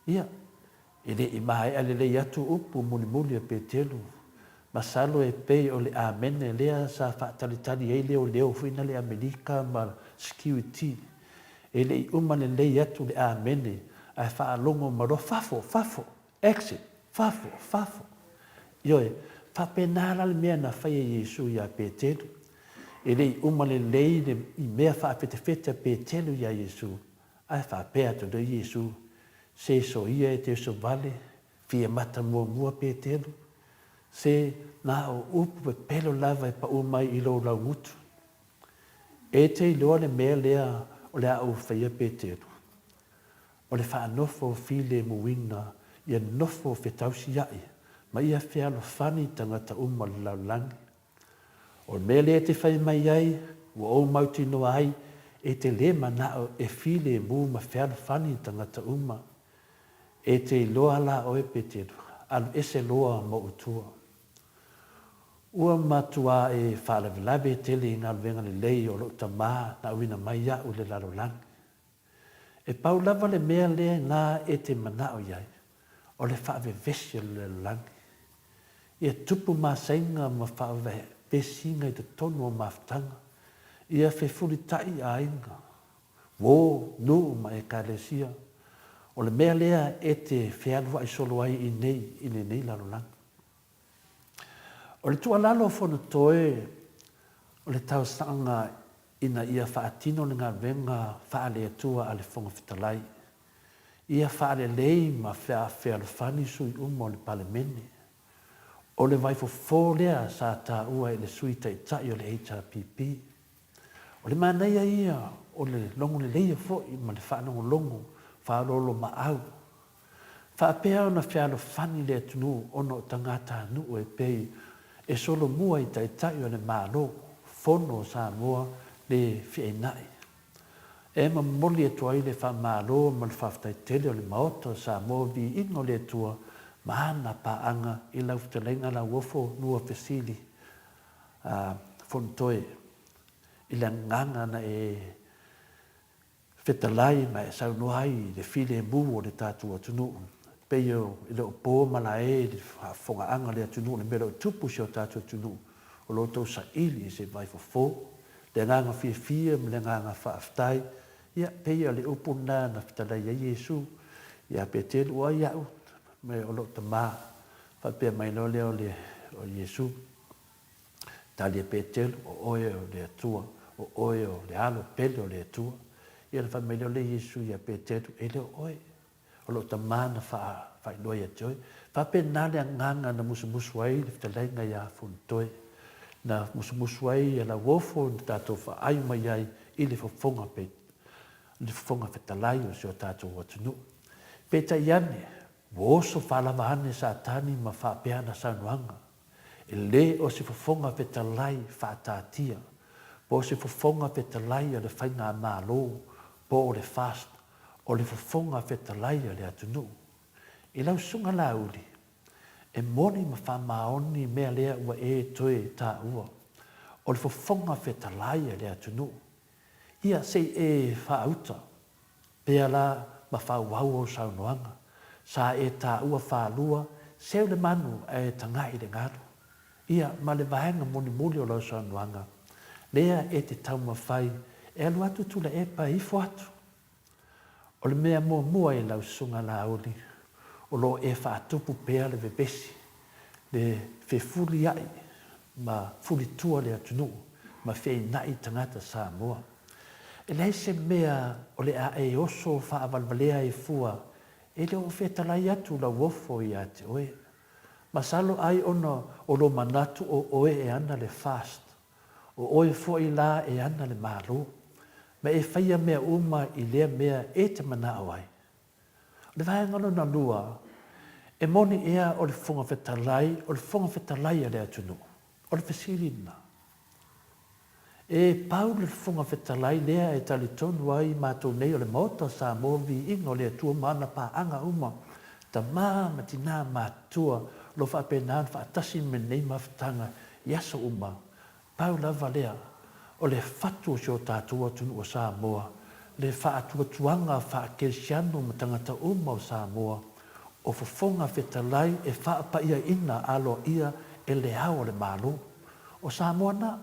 Ia, e le i maea lelei atu upu mulimuli a Peteru, masalo e pei o le amene lea sa faatalitali ai leoleo foi na le Amerika ma security. E le i uma lelei atu le amene ae faalogo mai loa, Fafo! Fafo! Exit! Fafo! Fafo! Ioe, faapena la le mea na fai e Iesu iā Peteru. E le i uma lelei le i mea faafetefete a Peteru iā Iesu, Ae faapea atu loa Iesu, Se soia e te uso vale, fia mata muamua Petelu, se na o upu pepelo lava e pau mai i lou laugutu. E te iloa le mea lea o le a ou faia Petelu, o le faanofo filemuina ia nofo fetausiai ma ia fealofani tagata uma o le lalolagi. O le mea lea e te fai mai ai, ua ou mautinoa ai, e te lē manao e filemu ma fealofani tagata uma. E te iloa la oe Peteru, alu ese loa ma ou tua. Ua matuā e faalavelave tele i galuega lelei o lou Tamā na auina mai iaʻu i le lalolagi. E pau lava le mea lea na e te manao i ai, o le faavevesi o le lalolagi. Ia tupu masaiga ma faavevesiga i totonu o mafutaga, ia fefulitai aiga, uo, nuu ma ekalesia. O le mea lea e te fealuai solo ai i nei i lenei lalolagi. O le tuualalo a Fonotoe o le talosaga ina ia faatino le galuega faale-Atua a le Fofoga Fetalai, ia faalelei ma fealofani sui uma o le Palemene. O le vaifofo lea sa taua e le Sui Taitai o le HRPP. O le manaia ia o le logoleleia foi ma le faalogologo faaoloolomaau Faapea ona fealofani le atunuu ona o tagatanuu e pei e solomua i Taitai o le Malo, Fono o Samoa le Feainai. E momoli atu ai le faamalo ma le faafetai tele o le Maota o Samoa Viiga o le Atua ma ana paaga i lau fetalaiga Lauofo Nua Fesili a Fonotoe i le agaga na e Fetalai ma e saunoa ai i le filemu o le tatou atunuu. Pei e le o po malae i le faafofogaaga a le atunuu i le mea o lo o tupu i si o tatou atunuu, o lo outou saili i se vaifofo. Le agaga fiafia ma le agaga faafetai, ia, pei o le upu lena na fetalai ai Iesu ia Peteru, O ai au? Me o lou Tama. Faapea mai loa lea o Iesu. Tali e Peteru, O oe o le Atua, o oe o le Alo pele o le Atua. Ia ona fai mai lea o le Iesu ia Peteru, E le o oe, o lou Tama na faailoa ia te oe. Faapena le agaga na musumusu ai le fetalaiga ia Fonotoe, na musumusu ai ia Lauofo na tatou faai mai ai i le fofoga le fofoga fetalai o si o tatou atunuu. Peitai ane, ua oso faalava ane Satani ma faapea ana saunoaga, E le o se fofoga fetalai faataatia, po o se fofoga fetalai a le Faigamalo, po o le FAST, o le fofoga fetalai a le atunuu. I lau susuga Laauli, e moni ma faamaoni mea lea ua e toe taua, o le fofoga fetalai a le atunuu. Ia, se i e faauta pea la ma faaauau au saunoaga. Sa e taua faalua, seu le manu ae tagai i le galu. Ia, ma le vaega mulimuli o lau saunoaga, lea e te taumafai e alu atu Tuilaepa e ifo atu. O le mea muamua i lau Susuga Laauli, o lo o e faatupu pea le vevesi, le fefulia'i ma fulitua le atunuu ma feina'i tagata Samoa. E leai se mea o le a e oso faavalevalea ai fua e le o fetalai atu lau ofo ia te oe. Masalo ai ona o lo manatu o oe e ana le fast, o oe foi la e ana le Malo, ma e faia mea uma i lea mea e te manao ai. O le vaega lona lua, e moni ea o le Fofoga Fetalai o le Fofoga Fetalai a le atunuu? O le fesili lena. E pau le Fofoga Fetalai lea e talitonu ai matou nei o le Maota o Samoa Viiga o le Atua ma ana paaga uma, tama ma tina matutua o lo o faapena ona faatasi me lenei mafutaga. i aso uma, pau lava lea o le fatu o si o tatou atunuu o Samoa, le faatuatuaga faa-kerisiano ma tagata uma o Samoa, o fofoga fetalai e faapaiaina aloaia e le Ao o le Malo o Samoa na.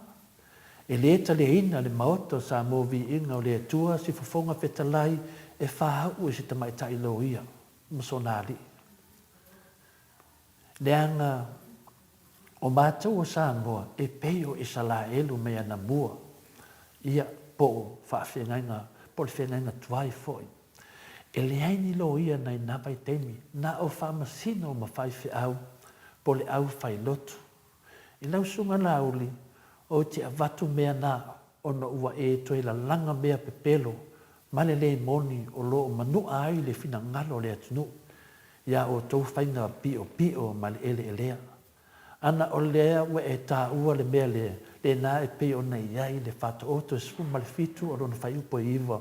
E lē taliaina le Maota o Samoa Viiga o le Atua si fofoga fetalai e fāu'u e se tamaitai loia ma sona alii. Leaga o matou o Samoa e pei o Isalaelu mai anamua, ia, po o faafeagaiga, po o le feagaiga tuai foi. E leai ni loia nai na vaitaimi, na o faamasino ma faifeau po o le au failotu. I lau susuga Laauli, ou te avatu mea na ona ua e toe lalaga mea pepelo ma le le moni o lo o manu'a ai le finagalo o le atunuu iā outou faiga piʻopiʻo ma le ʻeleʻelea. Ana o lea ua e tāua le mea lea, lena e pei ona i ai le Faataoto e 17 o lona fuaiupu e 9,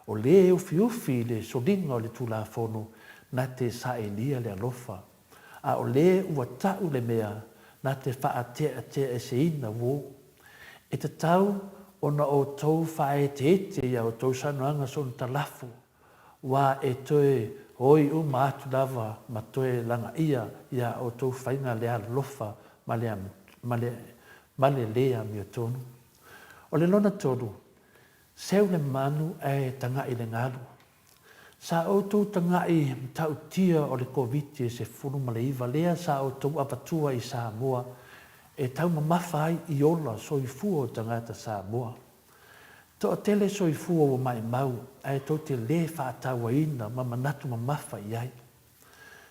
o lē e ufiufi i le soliga o le Tulafono na te saʻilia le alofa, a o lē ua taʻu le mea na te faateateaeseina uō. E tatau ona outou faaeteete iā outou saunoaga soona talafo, Ua e toe oi uma atu lava ma toe lagaia iā outou faiga le alolofa ma le ma le ma le lē amiotonu. O le lona tolu, seu le manu ae tagaʻi le galu. Sa outou tagaʻi matautia o le Koviti 19 lea sa outou avatua i Samoa e taumamafa ai i ola soifua o tagata Samoa. Toatele soifua ua maimau ae tou te lē faatauaina ma manatu mamafa i ai.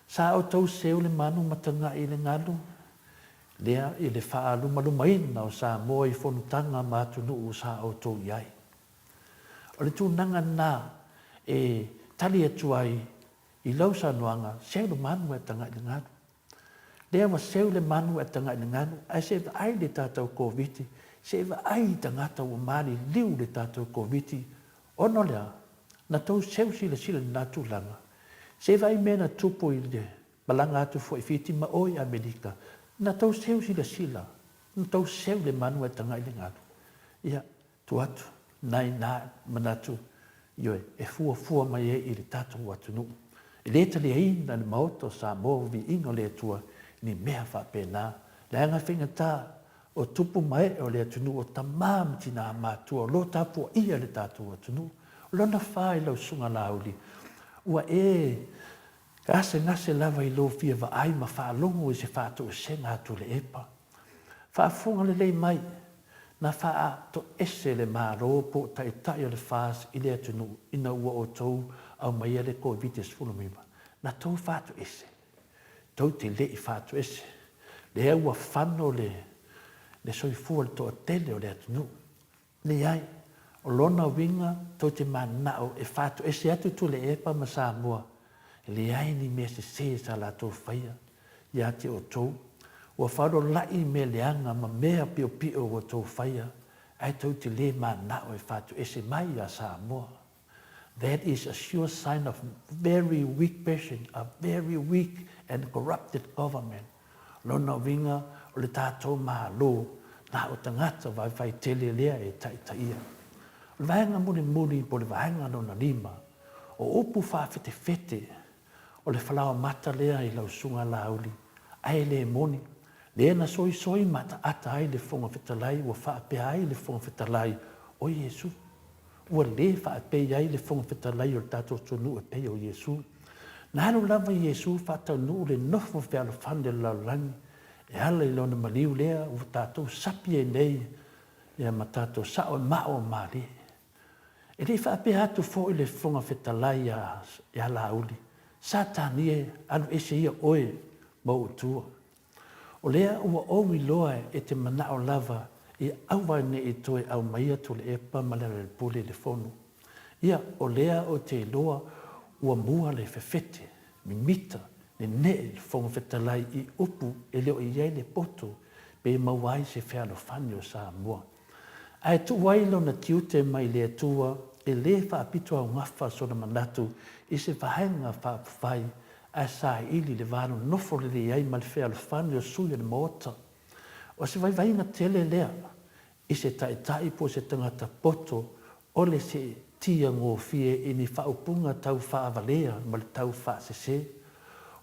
Sa outou seu le manu ma tagaʻi i le galu lea i le faalumalumaina o Samoa i fonotaga ma atunuu sa outou i ai. O le tulaga lena e tali atu ai i lau saunoaga, seu le manu ae tagaʻi le galu. Lea ua seu le manu ae tagaʻi le galu, ae se i vaai le tatou Koviti, se i vaai i tagata ua maliliu i le tatou Koviti, ona o le a? Na tou seu silasila i lena tulaga. Se i vaai mea na tupu i le malaga atu foi i Fiti ma o i Amerika, na tou seu silasila, na tou seu le manu ae tagaʻi le galu. Ia, Tu atu, nai na manatu, ioe, e fuafua mai ai i le tatou atunuu. E le taliaina le Maota o Samoa viiga o le Atua ni mea faapena, leaga faigata o tupu ma ee o le atunuu o tama ma tinā matua o lo tapuaia le tatou atunuu. O lona fa i lau Susuga Laauli, ua e gasegase lava i lou fia vaai ma faalogo i se faatoesega a Tuilaepa. Faafofoga lelei mai, na faatoese le Malo po o Taitai o le FAS i le atunuu ina ua outou aumaia le Koviti-19. Na tou faatoese? Tou te le i faatoese. Lea ua fano le le soifua o le toatele o le atunuu. Leai. O lona uiga tou te mananao e faatoese atu Tuilaepa ma Samoa, e leai ni mea sese sa latou faia ia te outou. Ua faaololaʻi mea leaga ma mea piopio ua outou faia, ae tou te le mananao e faatoese mai ia Samoa. That is a sure sign of very weak person, a very weak and corrupted government. Lona uiga o le tatou Malo, na o tagata vaivai tele lea e taitaia. O le vaega mulimuli po o le vaega lona lima, o upu faafetefete o le falaoamata lea i lau Susuga Laauli, ae le moni, lea na soisoi ma ataata ai le Fofoga Fetalai ua faapea ai le Fofoga Fetalai o Iesu. Ua le faapei ai le Fofoga Fetalai o le tatou atunuu e pei o Iesu. Na alu lava Iesu faataunuu le nofo fealofani o le lalolagi e ala i lona maliu lea ua tatou sapi ai nei ia ma tatou sao e mao o malie. E le i faapea atu foi le Fofoga Fetalai ia Laauli, Satani e, alu ese ia oe ma ou tua. O lea ua ou iloa e te manao lava ia aua ne i toe aumaia Tuilaepa ma Lealailepule i le fono. Ia, o lea ou te iloa ua mua le fefete, mimita, neneʻe le Fofoga Fetalai i upu e le o i ai le poto pe maua ai se fealofani o Samoa. Ae tuu ai lona tiute mai le Atua e lē faapitoaugafa sona manatu i se vaega faaupufai ae saili le va nonofo lelei ai ma le fealofani o sui o le Maota. O se vaivaiga tele lea i se taitai po o se tagata poto o le seetia gofie i ni faaupuga tau faavalea ma le tau faasese.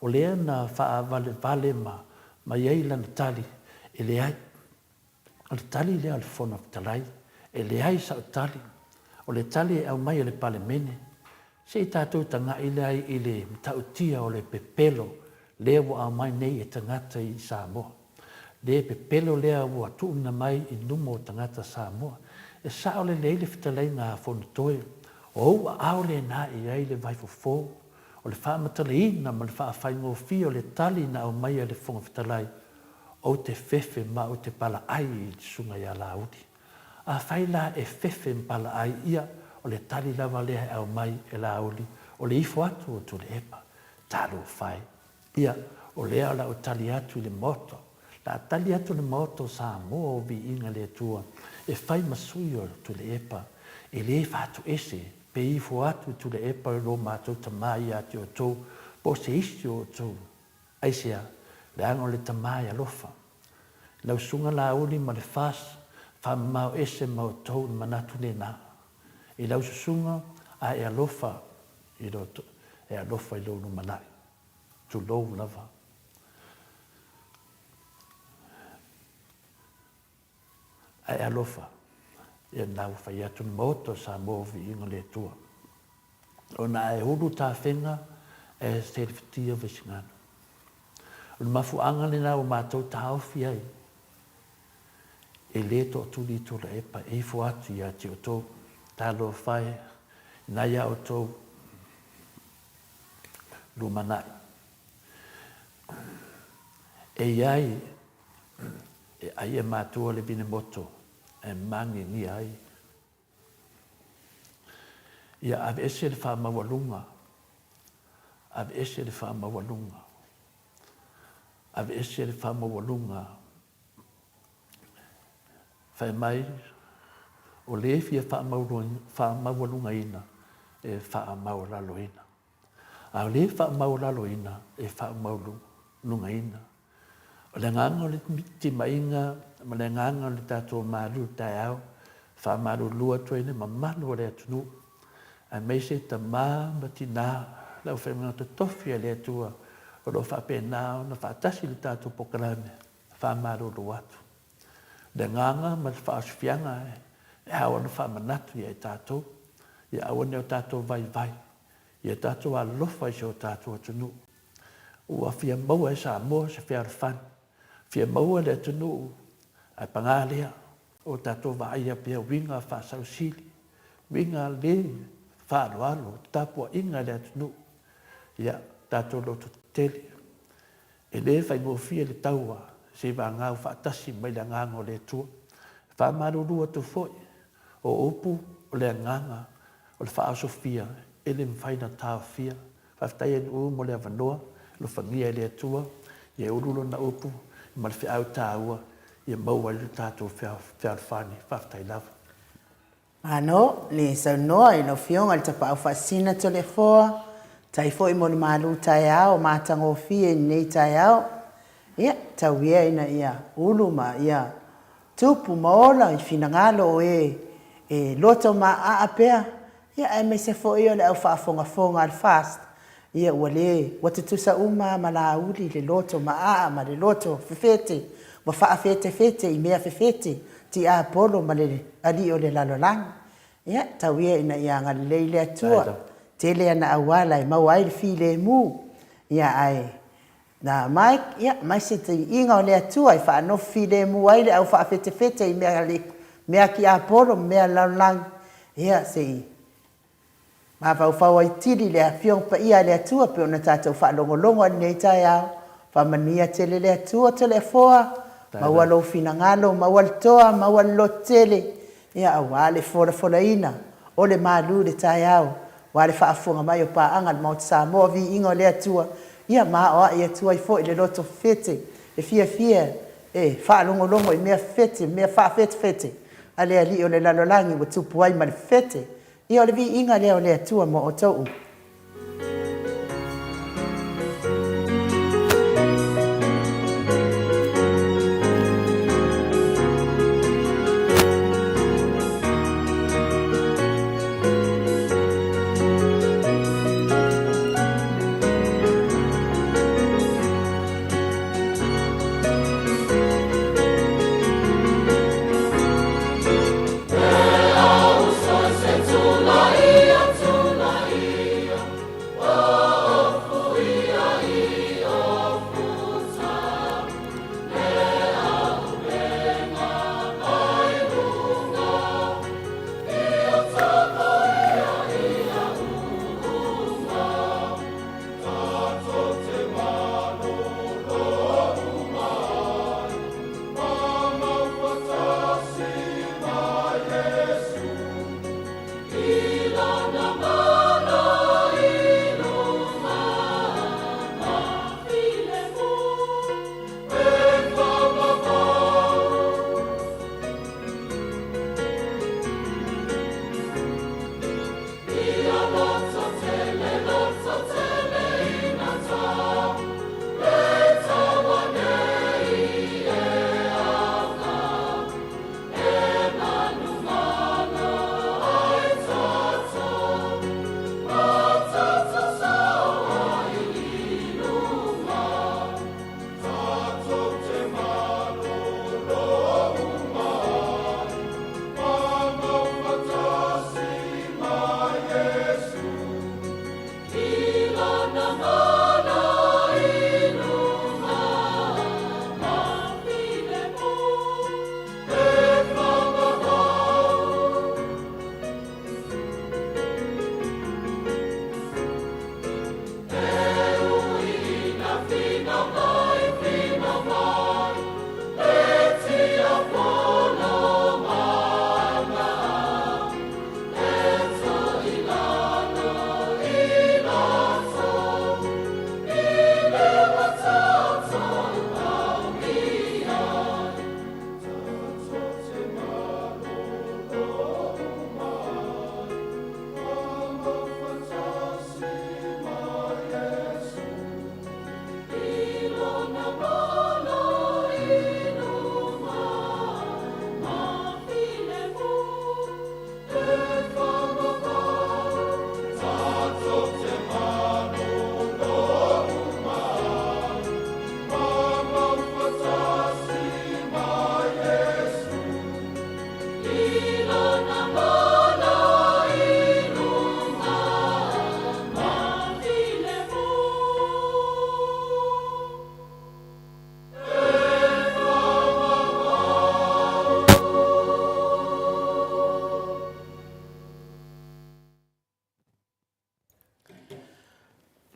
O lea na faavalevale ma mai ai lana tali, e leai. O le tali lea a le Fofoga Fetalai, e leai sau tali. O le tali e aumai e le Palemene, se i tatou tagai lea i le matautia o le pepelo lea ua aumai nei e tagata i Samoa. Le pepelo lea ua tuuina mai i luma o tagata Samoa. E sao lelei le fetalaiga a Fonotoe, o ou aao lena e i ai le vaifofo, o le faamatalaina ma le faafaigofie o le tali na aumaia e le Fofoga Fetalai, Ou te fefe ma ou te palaai i le susuga ia Laauli. Afai la e fefe ma palaai ia, o le tali lava lea e aumai e Laauli, o le ifo atu o Tuilaepa. Talofa e! Ia, o lea o le a ou tali atu i le Maota. O le a tali atu le Maota o Samoa o Viiga i le Atua e fai ma sui o Tuilaepa, e le faatoese pe ifo atu Tuilaepa i lo matou tama ia te outou, po o se isi o outou. Aisea? Leaga o le tama e alofa. Lau susuga Laauli ma le FAS, faamamao ese ma outou le manatu lena. I lau susuga a e alofa i lo e alofa i lou lumanai. Tulou lava. A e alofa, ia lena ua fai atu le Maota o Samoa o Viiga le Atua. Ona a e ulu tafega e selefitia Vaisigano. O le mafuaaga lena ua matou taofi ai, e le toatuli Tuilaepa e ifo atu ia te outou. Talofa e, ina ia outou lumanai. E i ai e ai e matua le vinemoto e magigia ai. Ia aveese le faamaualuga, aveese le faamaualuga, aveese le faamaualuga. Fai mai, o le fia faamaualugaina e faamaualaloina. A o le faamaualaloina e faamaualugaina. O le agaga o le timaiga ma le agaga o le tatou malu taeao, faamalulu atu ai le mamalu o le atunuu, aemaise tama ma tina, le aufaigaluega totofi a le Atua o lo o faapena ona faatasi i le tatou polokalame, faamalulu atu. O le agaga ma le faaosofiaga e ao ona faamanatu ia i tatou, ia aua ne i o tatou vaivai, ia tatou alofa i si o tatou atunuu. Ua fia maua e Samoa se fealofani, fia maua le atunuu, ae paga lea, o tatou vaaia pea uiga faasausili, uiga le faaaloalo, tapuaiga i le atunuu. Ia, tatou lototetele, e le faigofie le taua seivagau faatasi mai le agaga o le Atua. E faamalulu atu foi, o upu o le agaga o le faaosofia e le mafai ona taofia. Faafetai Anu'u mo le avanoa, alofagia e le Atua ia ulu lona upu ma le feau taua ia maua ai lo tatou fealofani. Faafetai lava. Malo le saunoa i lau Afioga i le Tapaau Faasisina Toleafoa, tai foi mo le malu taeao matagofie i lenei taeao. Ia, tau ia ina ia ulu ma ia tupu ma ola i finagalo o e e loto maaa pea, ia aemaise foi o le au faafogafoga a le FAST, ia ua le, ua tutusa uma lava ma Laauli le loto maaa ma le loto fefete, ua faafetefete i mea fefete, tiapolo ma le alii o le lalolagi. Ia, tau ia ina ia agalelei le Atua, tele ana auala e maua ai le filemu, ia ae Na Mike, ia, mai se tiiga o le Atua e faanofo filemu ai le au faafetefete i mea le, mea tiapolo ma mea lalolagi, ia, se i mafaufau ai tili le Afioga Paia a le Atua pei ona tatou faalogologo ai i lenei taeao. Faamanuia tele le Atua Toleafoa, maua lou finagalo, maua le toa, maua le lototele, ia, aua le folafolaina o le malu i le taeao, aua le faafofoga mai o paaga a le Maota Samoa, viiga o le Atua, ia ma aoai atu ai foi le loto fefete e fiafia e faalogologo i mea fefete, mea faafetefete a le Alii o le lalolagi ua tupu ai ma le fefete. Ia o le viiga lea o le Atua mo outou uma.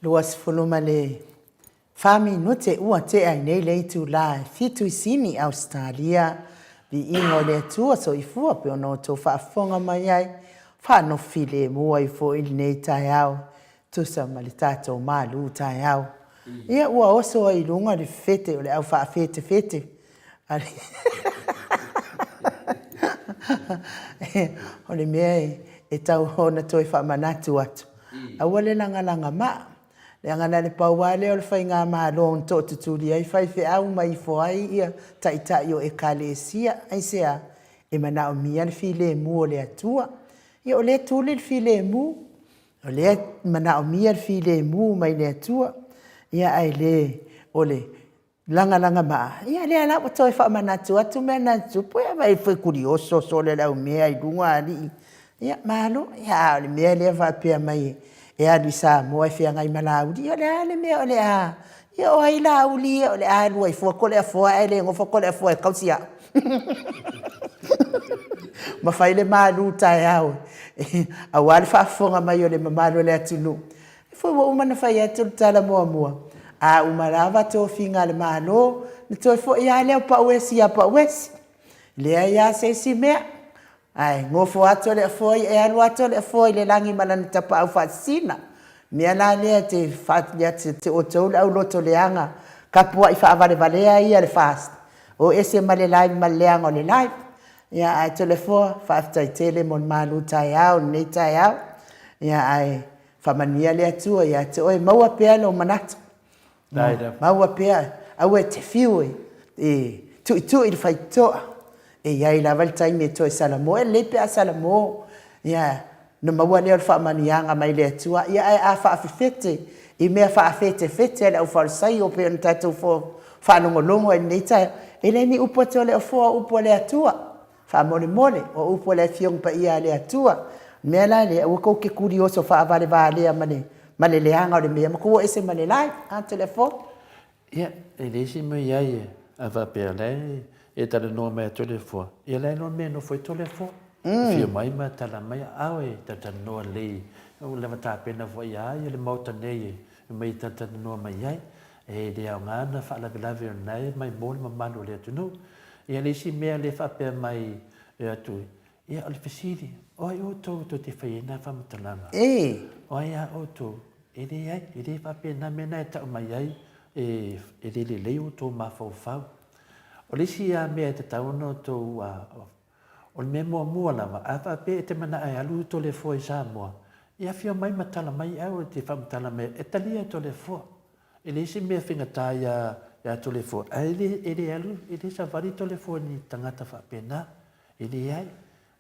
24 minute ua tea ai nei le itulā e fitu i Sini, Ausetalia. Viiga o le Atua soifua pei ona outou faafofoga mai ai, faanofo filemu ai foi lenei taeao tusa ma le tatou malu taeao. Ia ua oso ai i luga le fete o le au faafetefete O le mea e tau ona toe faamanatu atu, aua le lagalaga maa, leaga na o le pau lava lea o le faigamalo na tootutuli ai faifeau ma ifo ai taitai o Ekalesia. Aisea? E manaomia le filemu o le Atua. Ia o lea e tuli le filemu, o lea e manaomia le filemu mai le Atua, ia ae le o le lagalaga maa, ia lea la ua toe faamanatu atu mea na tutupu, ia vaai foi kulioso sole le aumea i luga alii. Ia malo, ia a o le mea lea faapea mai e alu i Samoa e feagai ma Laauli, ia o le a le mea o le a, ia o ai Laauli ia o le a alu ai fua Toleafoa ae le nofo Toleafoa e tausi au. Ma fai le malu taeao aua le faafofoga mai o le mamalu o le atunuu. Foi ua uma ona fai atu le tala muamua, a uma lava tofiga a le Malo, ona toe foi lava lea o Pauesi ia Pauesi. Leai lava se isi mea. Ae nofo lava Toleafoa ia, e alu lava Toleafoa i le lagi ma lana tapaau faasisina. O le mea la lea e te ia te outou le auloto leaga tapuai faavalevalea ia le FAST, o ese ma le live ma le leaga o le live. Ia ae Toleafoa, faafetai tele mo le malu taeao i lenei taeao. Ia ae Faamanuia le Atua ia te oe, maua pea lou manatu, maua pea, aua e te fiu e tuitui le faitotoa, e i ai lava le taimi e toe salamo. E lelei pe a salamo, ia, ona maua lea o le faamanuiaga mai le Atua. Ia, ae a faafefete i mea faafetefete a le aufalesaio pei ona tatou faalogologo ai i lenei taeao, e le o ni upu a Toleafoa o upu a le Atua. Faamolemole, o upu a le Afioga Paia a le Atua. O le mea la lea, aua tou te tulioso faavalevalea ma le, ma le leaga o le mea, ma tou o ese ma le live. A, Toleafoa? Ia, e leai se mea i ai a faapea o la e e talanoa mai a Toleafoa, ia la e iloa le mea e nofo ai Toleafoa. E fia mai ma tala mai, a oe e talatalanoa lelei, ua leva tapena foi ia ia le Maota nei e omai e talatalanoa mai ai. E le aoga ona faalavelave o lena e maimoa le mamalu o le atunuu. Ia le isi mea lea e faapea mai e atu, ia o le fesili, o ai outou tou te fai ai na faamatalaga? O ai a outou? E leai, e le faapena mea na e tau mai ai e le lelei outou mafaufau. O le isi lava mea e tatau ona outou, o le mea muamua lava, a faapea e te manao e alu Toleafoa i Samoa, ia afio mai ma tala mai au e te faamatala mai, e talia e Toleafoa. E leai se mea faigata ia ia Toleafoa, ae e le, e le alu, e le savali Toleafoa i ni tagata faapena. E leai.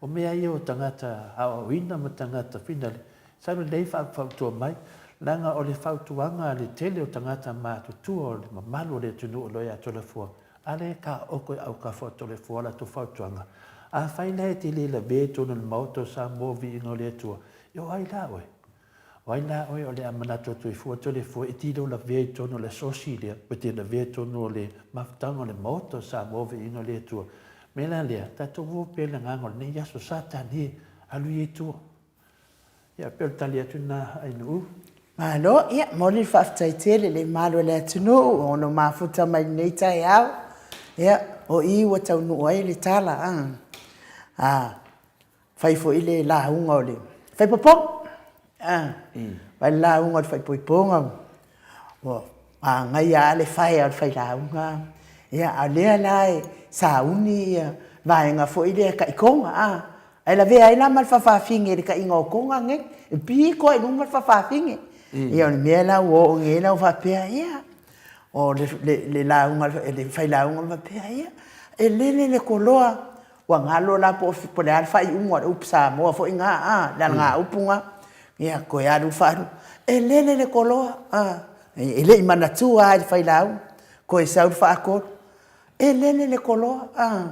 O mea ia o tagata aoaoina ma tagata finale, sau lelei fautua mai, leaga o le fautuaga a le tele o tagata matutua o le mamalu o le atunuu o lo o ia Toleafoa, a lea e taoto i autafa o Toleafoa a latou fautuaga. Afai la e te le lavea i totonu o le Maota o Samoa viiga o le Atua, ia o ai la oe? O ai la oe o le a manatu atu ai fua Toleafoa e te le o lavea i totonu o le asosi lea, ua te lavea i totonu o le mafutaga o le Maota o Samoa Viiga o le Atua. Mea la lea, tatou o pea i le agaga o lenei aso, Satani e, alu ia i tua. Ia, pei o le tali atu lena Ainuu. Malo, ia, momoli le faafetai tele i le mamalu o le atunuu o ono mafuta mai i lenei taeao. Ia, o i ua taunuu ai le tala, a, a Fai foi le lauga o le faaipoipoga. Fai le lauga o le faaipoipoga, ua manaia lava le faea o le failauga. Ia, a o lea la e sauni ia vaega foi lea tai Toga, a, ae lavea ai la ma le faafafine i le taiga o Toga nei, e pito lava i luma le faafafine. Ia, o le mea la ua oo nei la ua faapea, ia, o le lauga a le failauga faapea, ia, e lele le koloa Ua galo la po o le a le faaiuga o le upu Samoa foi na, a, le alagaupu na. Ia, toe alu faalu, e lele le koloa, a, e le i manatua lava e le failauga. Toe sau le faatolu, e lele le koloa, a,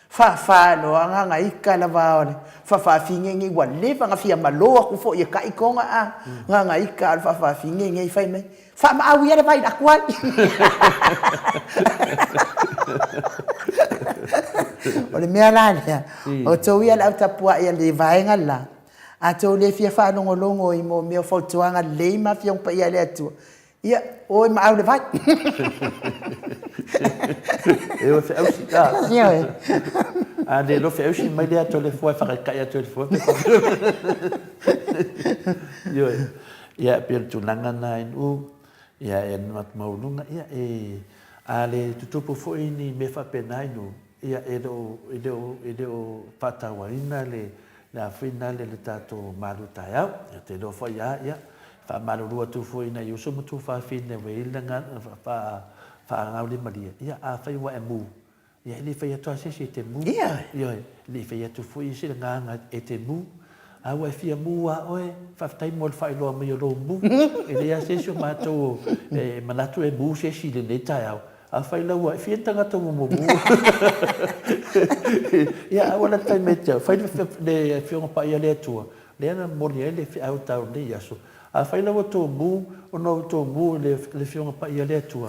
faafa loa gagaita lava o le faafaafine nei, ua leva ona fia malo atu foi e tai Toga, a, gagaita o le faafaafine nei fai mai, Faamaau ia le vai atu ai. O le mea la lea, o outou ia le au tapuai a le vaega le la, A tou le fia faalogologo i mo mea o fautuaga lelei ma Afioga Paia a le Atua, ia, o e maau le vai. E o e feausi. Ioe. A le iloa feausi mai le atu a le fua e faataitai atu e le fua. Ioe. Ia, pei o le tulaga lena i Nu'u, ia e maualuga, ia e, a le tutupu foi ni mea faapena i Nu'u, ia e le o, e le o, e le o faatauaina le, le a foi lena le tatou malu taeao. Ia, ou te iloa foi lava, ia, faamalulu atu foi i nai uso ma tuafafine ua i ai le faagaulimalie, ia, afai ua e mu, ia, e le i fai atu lava se isi e te mu. Ioe, e le i fai atu foi se agaga e te mu. A ua e fia mu lava oe, faafetai mo le faailoa mai o lou mu. E leai lava se isi o matou e manatu e mu se isi i lenei taeao. Afai la ua e fia tagata ua mumu. Ia, aua la le taimi e te au. Fai le Afioga Paia a le Atua, lea na momoli ai le feau tau lenei aso. Afai la ua tou mu, ona ua tou mu i le Afioga Paia a le Atua,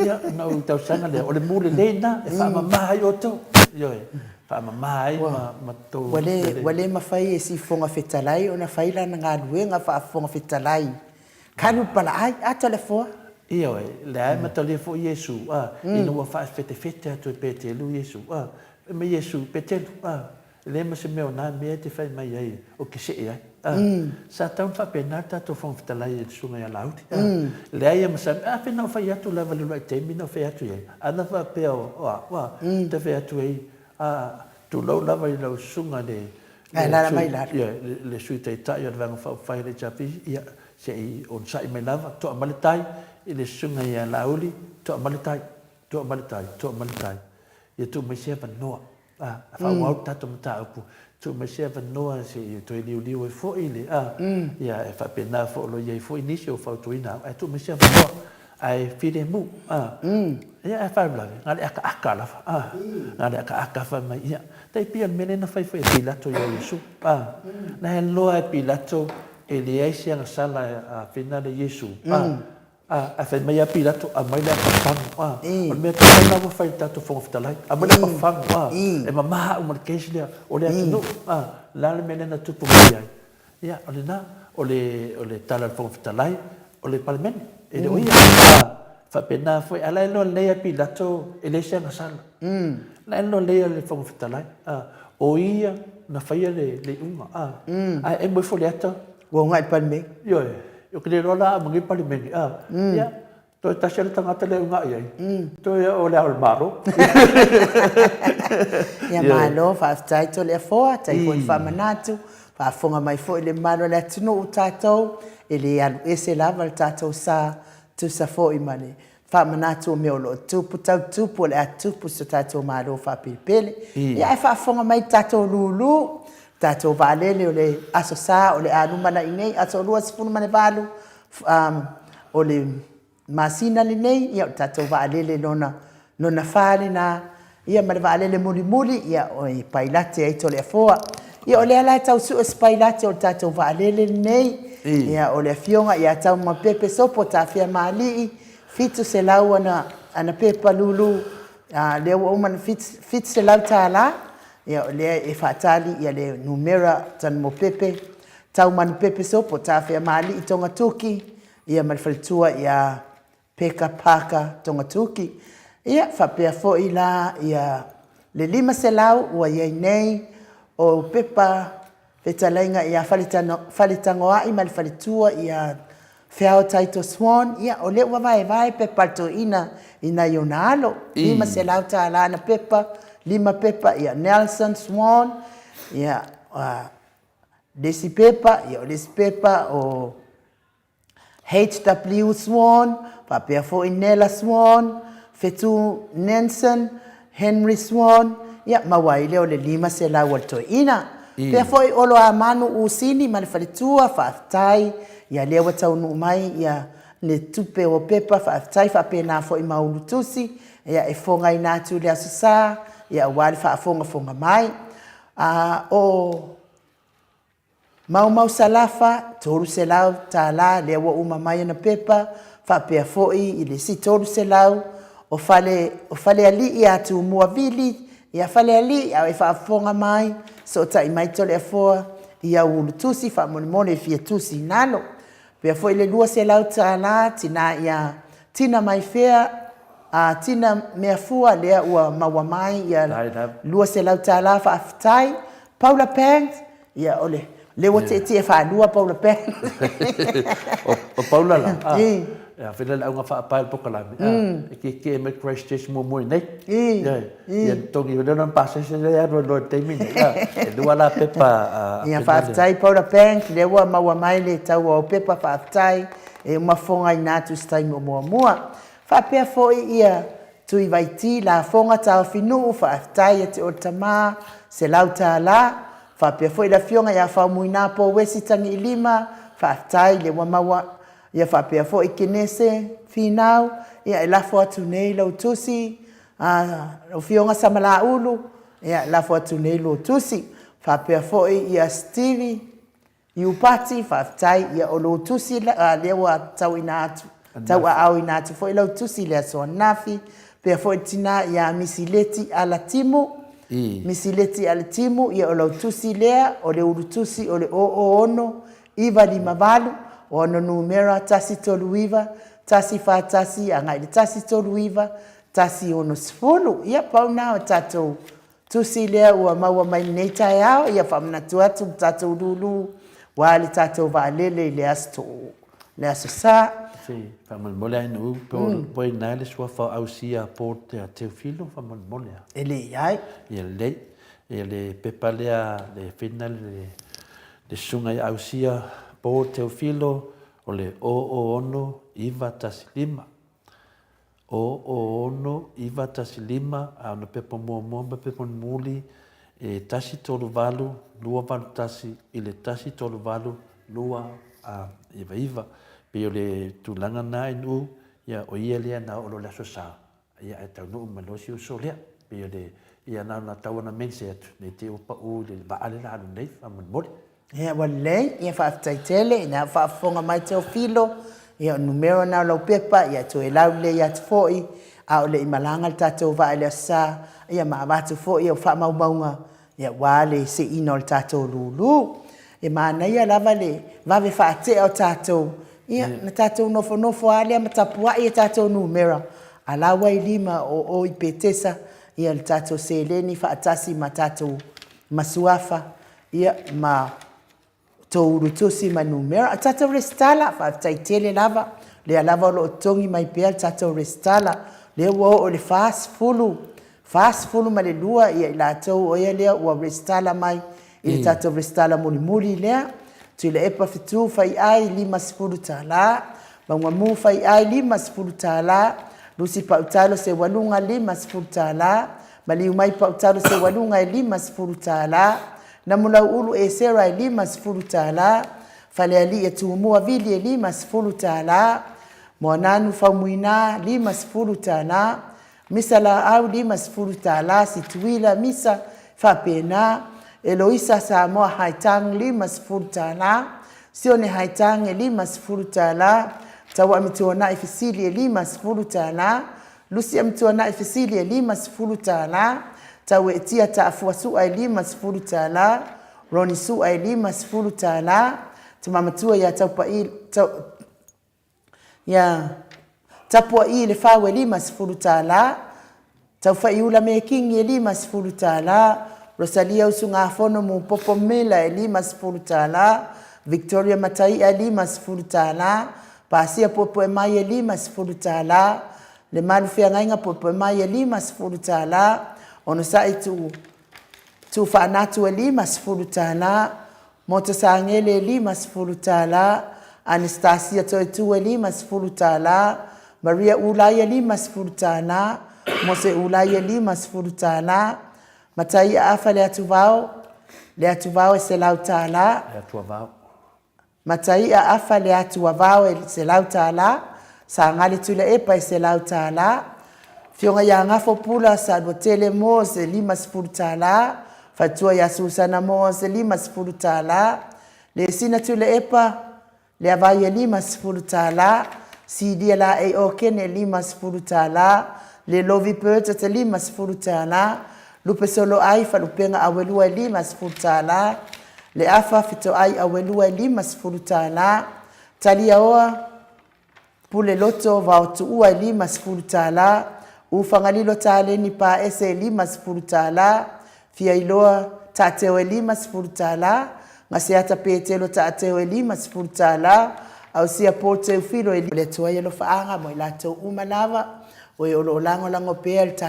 ia, ona ou tausaga lea, o le mu lelei lena e faamama ai outou. Ioe, faamama ai ma tou. Ua le mafai e si Fofoga Fetalai ona fai lana galuega faa-Fofoga Fetalai Kalu palaai ata le foa. Ioe, lea e matalia foi Iesu, a, ina ua faafetefete atu e Petelu Iesu, a, fai mai Iesu, Petelu, a, e leai ma se mea o na mea e te fai mai ai ou te see ai, a. Sa tatau ona faapena le tatou Fofoga Fetalai i le Susuga ia Laauli, a. Leai ma sa, a fai na ou fai atu lava i le uluai taimi na ou fai atu i ai, ana faapea o au, a, ou te fai atu ai, a, tulou lava i lau susuga le Ae alaala mai i lalo. Ia, le Sui Taitai o le Vaega Faaupufai a le HRPP, ia, se i onosai mai lava, toa mai le tai i le susuga ia Laauli, toa mai le tai, toa mai le tai, toa mai le tai. Ia tuu mai se avanoa, a, faaauau le tatou mataupu, tuu mai se avanoa se i toe liuliu ai foi le, a, ia, e faapena foi o lo o i ai foi nisi o fautuaina au, ae tuu mai se avanoa. Ae filemu, a. Ia ae faalavelave, na o le akaaka lava, a. Na o le akaaka fai mai, ia, tai pei o le mea lea na fai foi e Pilato ia Iesu, a. Na e loa e Pilato e leai se agasala a fena le Iesu, a. A, ae fai mai ia Pilato, aumai le apa fagu, a. O le mea tonu lena ua fai e le tatou Fofoga Fetalai, aumai le apa fagu, a. E mama au ma le case lea, o le atunuu, a. O le a le mea lea na tupu mai ai? Ia, o lena, o le, o le tala a le Fofoga Fetalai, o le Palemene, e le o ia. A, faapena foi, a la e iloa lelei lava Pilato e leai se agasala. La e iloa lelei lava le Fofoga Fetalai, a, o ia na faia le, le iuga, a. Ae emo ifo le ata. Ua ugai le Palemene. Ioe, ou te le iloa la a manuia le Palemene, a. Ia, Toe tasi le tagata lea e uunai ai, toe o Le Ao o le Malo. Ia malo, faafetai Toleafoa, tai foi le faamanatu, faafofoga mai foi le mamalu o le atunuu tatou, e le alu ese lava le tatou sa, tusa foi ma le faamanatu o mea o lo o tupu, tau tupu o le a tupu i so tatou Malo faapelepele. Ia ae faafofoga mai le tatou lulu, tatou vaalele o le Aso Sa o le a lumanai nei, aso 28 o le masina lenei, ia o le tatou vaalele lona, lona fa lena, ia ma le vaalele mulimuli, ia e pailate ai Toleafoa. Ia o lea la e tau sue se pailate o le tatou vaalele lenei, ia o le afioga ia Taumapepe Sopo Tafeamaalii, 700 ana, ana pepa lulu, a, lea ua uma ona $700, ia o lea e faatali ia le numera Tanumopepe Taumanupepe Sopo, Tafeamaalii Togatuki, ia ma le faletua ia Peka Parker Togatuki. Ia, faapea foi la ia le 500 ua i ai nei o pepa fetalaiga ia Faletagoai ma le faletua ia Feao Taito Swan, ia o lea ua vaevae pepa a le toeaina i nai ona alo, $500 ana pepa, lima pepa ia Nelson Swan, ia le isi pepa, ia o le isi pepa o HW Swan, faapea foi Nella Swan, Fetu Nansen, Henry Swan, ia maua ai lea o le 500 a le toeaina. Pea foi Oloamanu Usini ma le faletua, faafetai, ia lea ua taunuu mai ia le tupe o pepa, faafetai, faapena foi ma Ulutusi, ia e fogaina atu i le Aso Sa, ia aua le faafogafoga mai. A o Maumau Salafa, $300, lea ua uma mai ana pepa, faapea foi i le isi $300 o fale, o Falealii ia Tumua Vili, ia Falealii, a o e faafofoga mai, sootai mai Toleafoa i au ulutusi faamolemole e fia tusi i lalo. Pea foi le $200 tina ia Tina mai fea a Tina Meafua lea ua maua mai ia $200 faafetai. Paula Banks ia o le lea ua tietie faalua Paula Banks. O Paula la, a, e a fela le auga faapae o le polokalame, a, e tietie mai Christchurch muamua i nei. Ia togi lea na pasese lea alu loa i le taimi nei. E lua la pepa a Ia faafetai Paula Banks lea ua maua mai le taua o pepa faafetai e uma fofogaina atu i se taimi o muamua. Faapea foi ia Tui Vaiti Lafoga Taofinuu faafetai ia te oe le tama $100. Faapea foi le afioga ia Faumuina Pouesi Tagiilima faafetai lea ua maua ia faapea foi Kenese Finau ia e lafo atu nei lau tusi a lau Afioga Samalaulu, ia, lafo atu nei lou tusi. Faapea foi ia Stevie Iupati, faafetai, ia o lou tusi lea ua tauina atu, tauaaoina atu foi lau tusi i le aso ananafi. Faapea foi le tina ia Misileti Alatimu, Misileti Alatimu, ia o lau tusi lea, o le ulutusi o le 006 958, o ana numera 139 141 agai i le 139 160. Ia, pau lena o tatou tusi lea ua maua mai lenei taeao. Ia faamanatu atu le tatou lulu aua le tatou vaalele i le aso le aso Sa. Se faamolemole a inu pe o i ina le suafa o Ausia Paul Teofilo faamolemole a. E leai. Ia lelei. Ia le pepa lea le fina le le susuga ia Ausia Paul Teofilo o le 006 915. 06915, a o na pepa muamua ma pepa mulimuli e 138 281 i le 138 299. Pei o le tulaga lena NU, ia o ia lea na oo loa i le Aso Sa, ia ae taunuu mai loa si uso lea. Pei o le, ia na ona tau ona mense atu, ne i te i ua pau i le vaa lea o le a alu nei, faamolemole. Ia ua lelei, ia faafetai tele ina ua faafofoga mai Teofilo, ia o le numera lena o lau pepa, ia e toe laulelei atu foi, a o le i malaga le tatou vaa i le Aso Sa, ia ma avatu foi au faamaumauga, ia aua le seiina o le tatou lulu. E manaia lava le vave faatea o tatou, ia na tatou nofonofo lava lea ma tapuai a tatou numera, a la ua i lima o o i Petesa ia le tatou seleni faatasi ma tatou ma suafa Ia, ma tou ulutusi ma numera. O tatou resitala, faafetai tele lava. O lea lava o lo o totogi mai pea le tatou resitala. O lea ua oo i le 40, 42 ia i latou o ia lea ua resitala mai i le tatou resitala mulimuli lea. Tuilaepa Fetu Faiai, $50. Maugamu Faiai, $50. Lucy Pautalo Seualuga, $50. Maliu mai Pautalo Seualuga e $50. Namulauulu Esera e $50. Falealii e Tumua Vili e $50. Moananu Faumuina $50. Misa Laau $50. Situila Misa faapena. Eloisa Samoa Haitang $50. Sione Haitang e $50. Tauamituanai Fesili e $50. Lusi Amituanai Fesili e $50, Taueetia Taafua Su'a e $50, Ronnie Su'a e $50, Tama Matua ia Taupa'i Tau, ia Tapua'i Lefau e $50, Taufaiula Mekingi e $50, Rosalia Usugafono Mupopo Miller e $50, Victoria Matai'a e $50, Pasia Puepuemai e $50, Lemalu Feagaiga Puepuemai e $50, Onosai Tuu Tuufaanatu e $50, Mota Sagele e $50, Anastasia Toetu e $50, Maria Ulai e $50, Mose Ulai e $50, Mataia Afa Leatuvao, Leatuvao e $100. Leatuavao. Mataia Afa Leatuavao e $100. Sagali Tuilaepa e $100. Afioga ia Gafo Pula Saluatele Moores e $50. Faletua ia Susana Moores e $50. Lesina Tuilaepa Leavai e $50, Silia Laei Okene e $50, Lelovi Burgess e $50, Lupe Soloai Falupega Auelua e $50, Le Afa Fetoai Auelua e $50. Taliaoa Puleloto Vaotuua e $50. Ufagalilo Taleni Paese e $50. Fiailoa Taateo e $50. Gaseata Petelo Taateo e $50. Ausia Paul Teufilo e le Atua i alofaaga mo i latou uma lava, o e o lo o lagolago pea le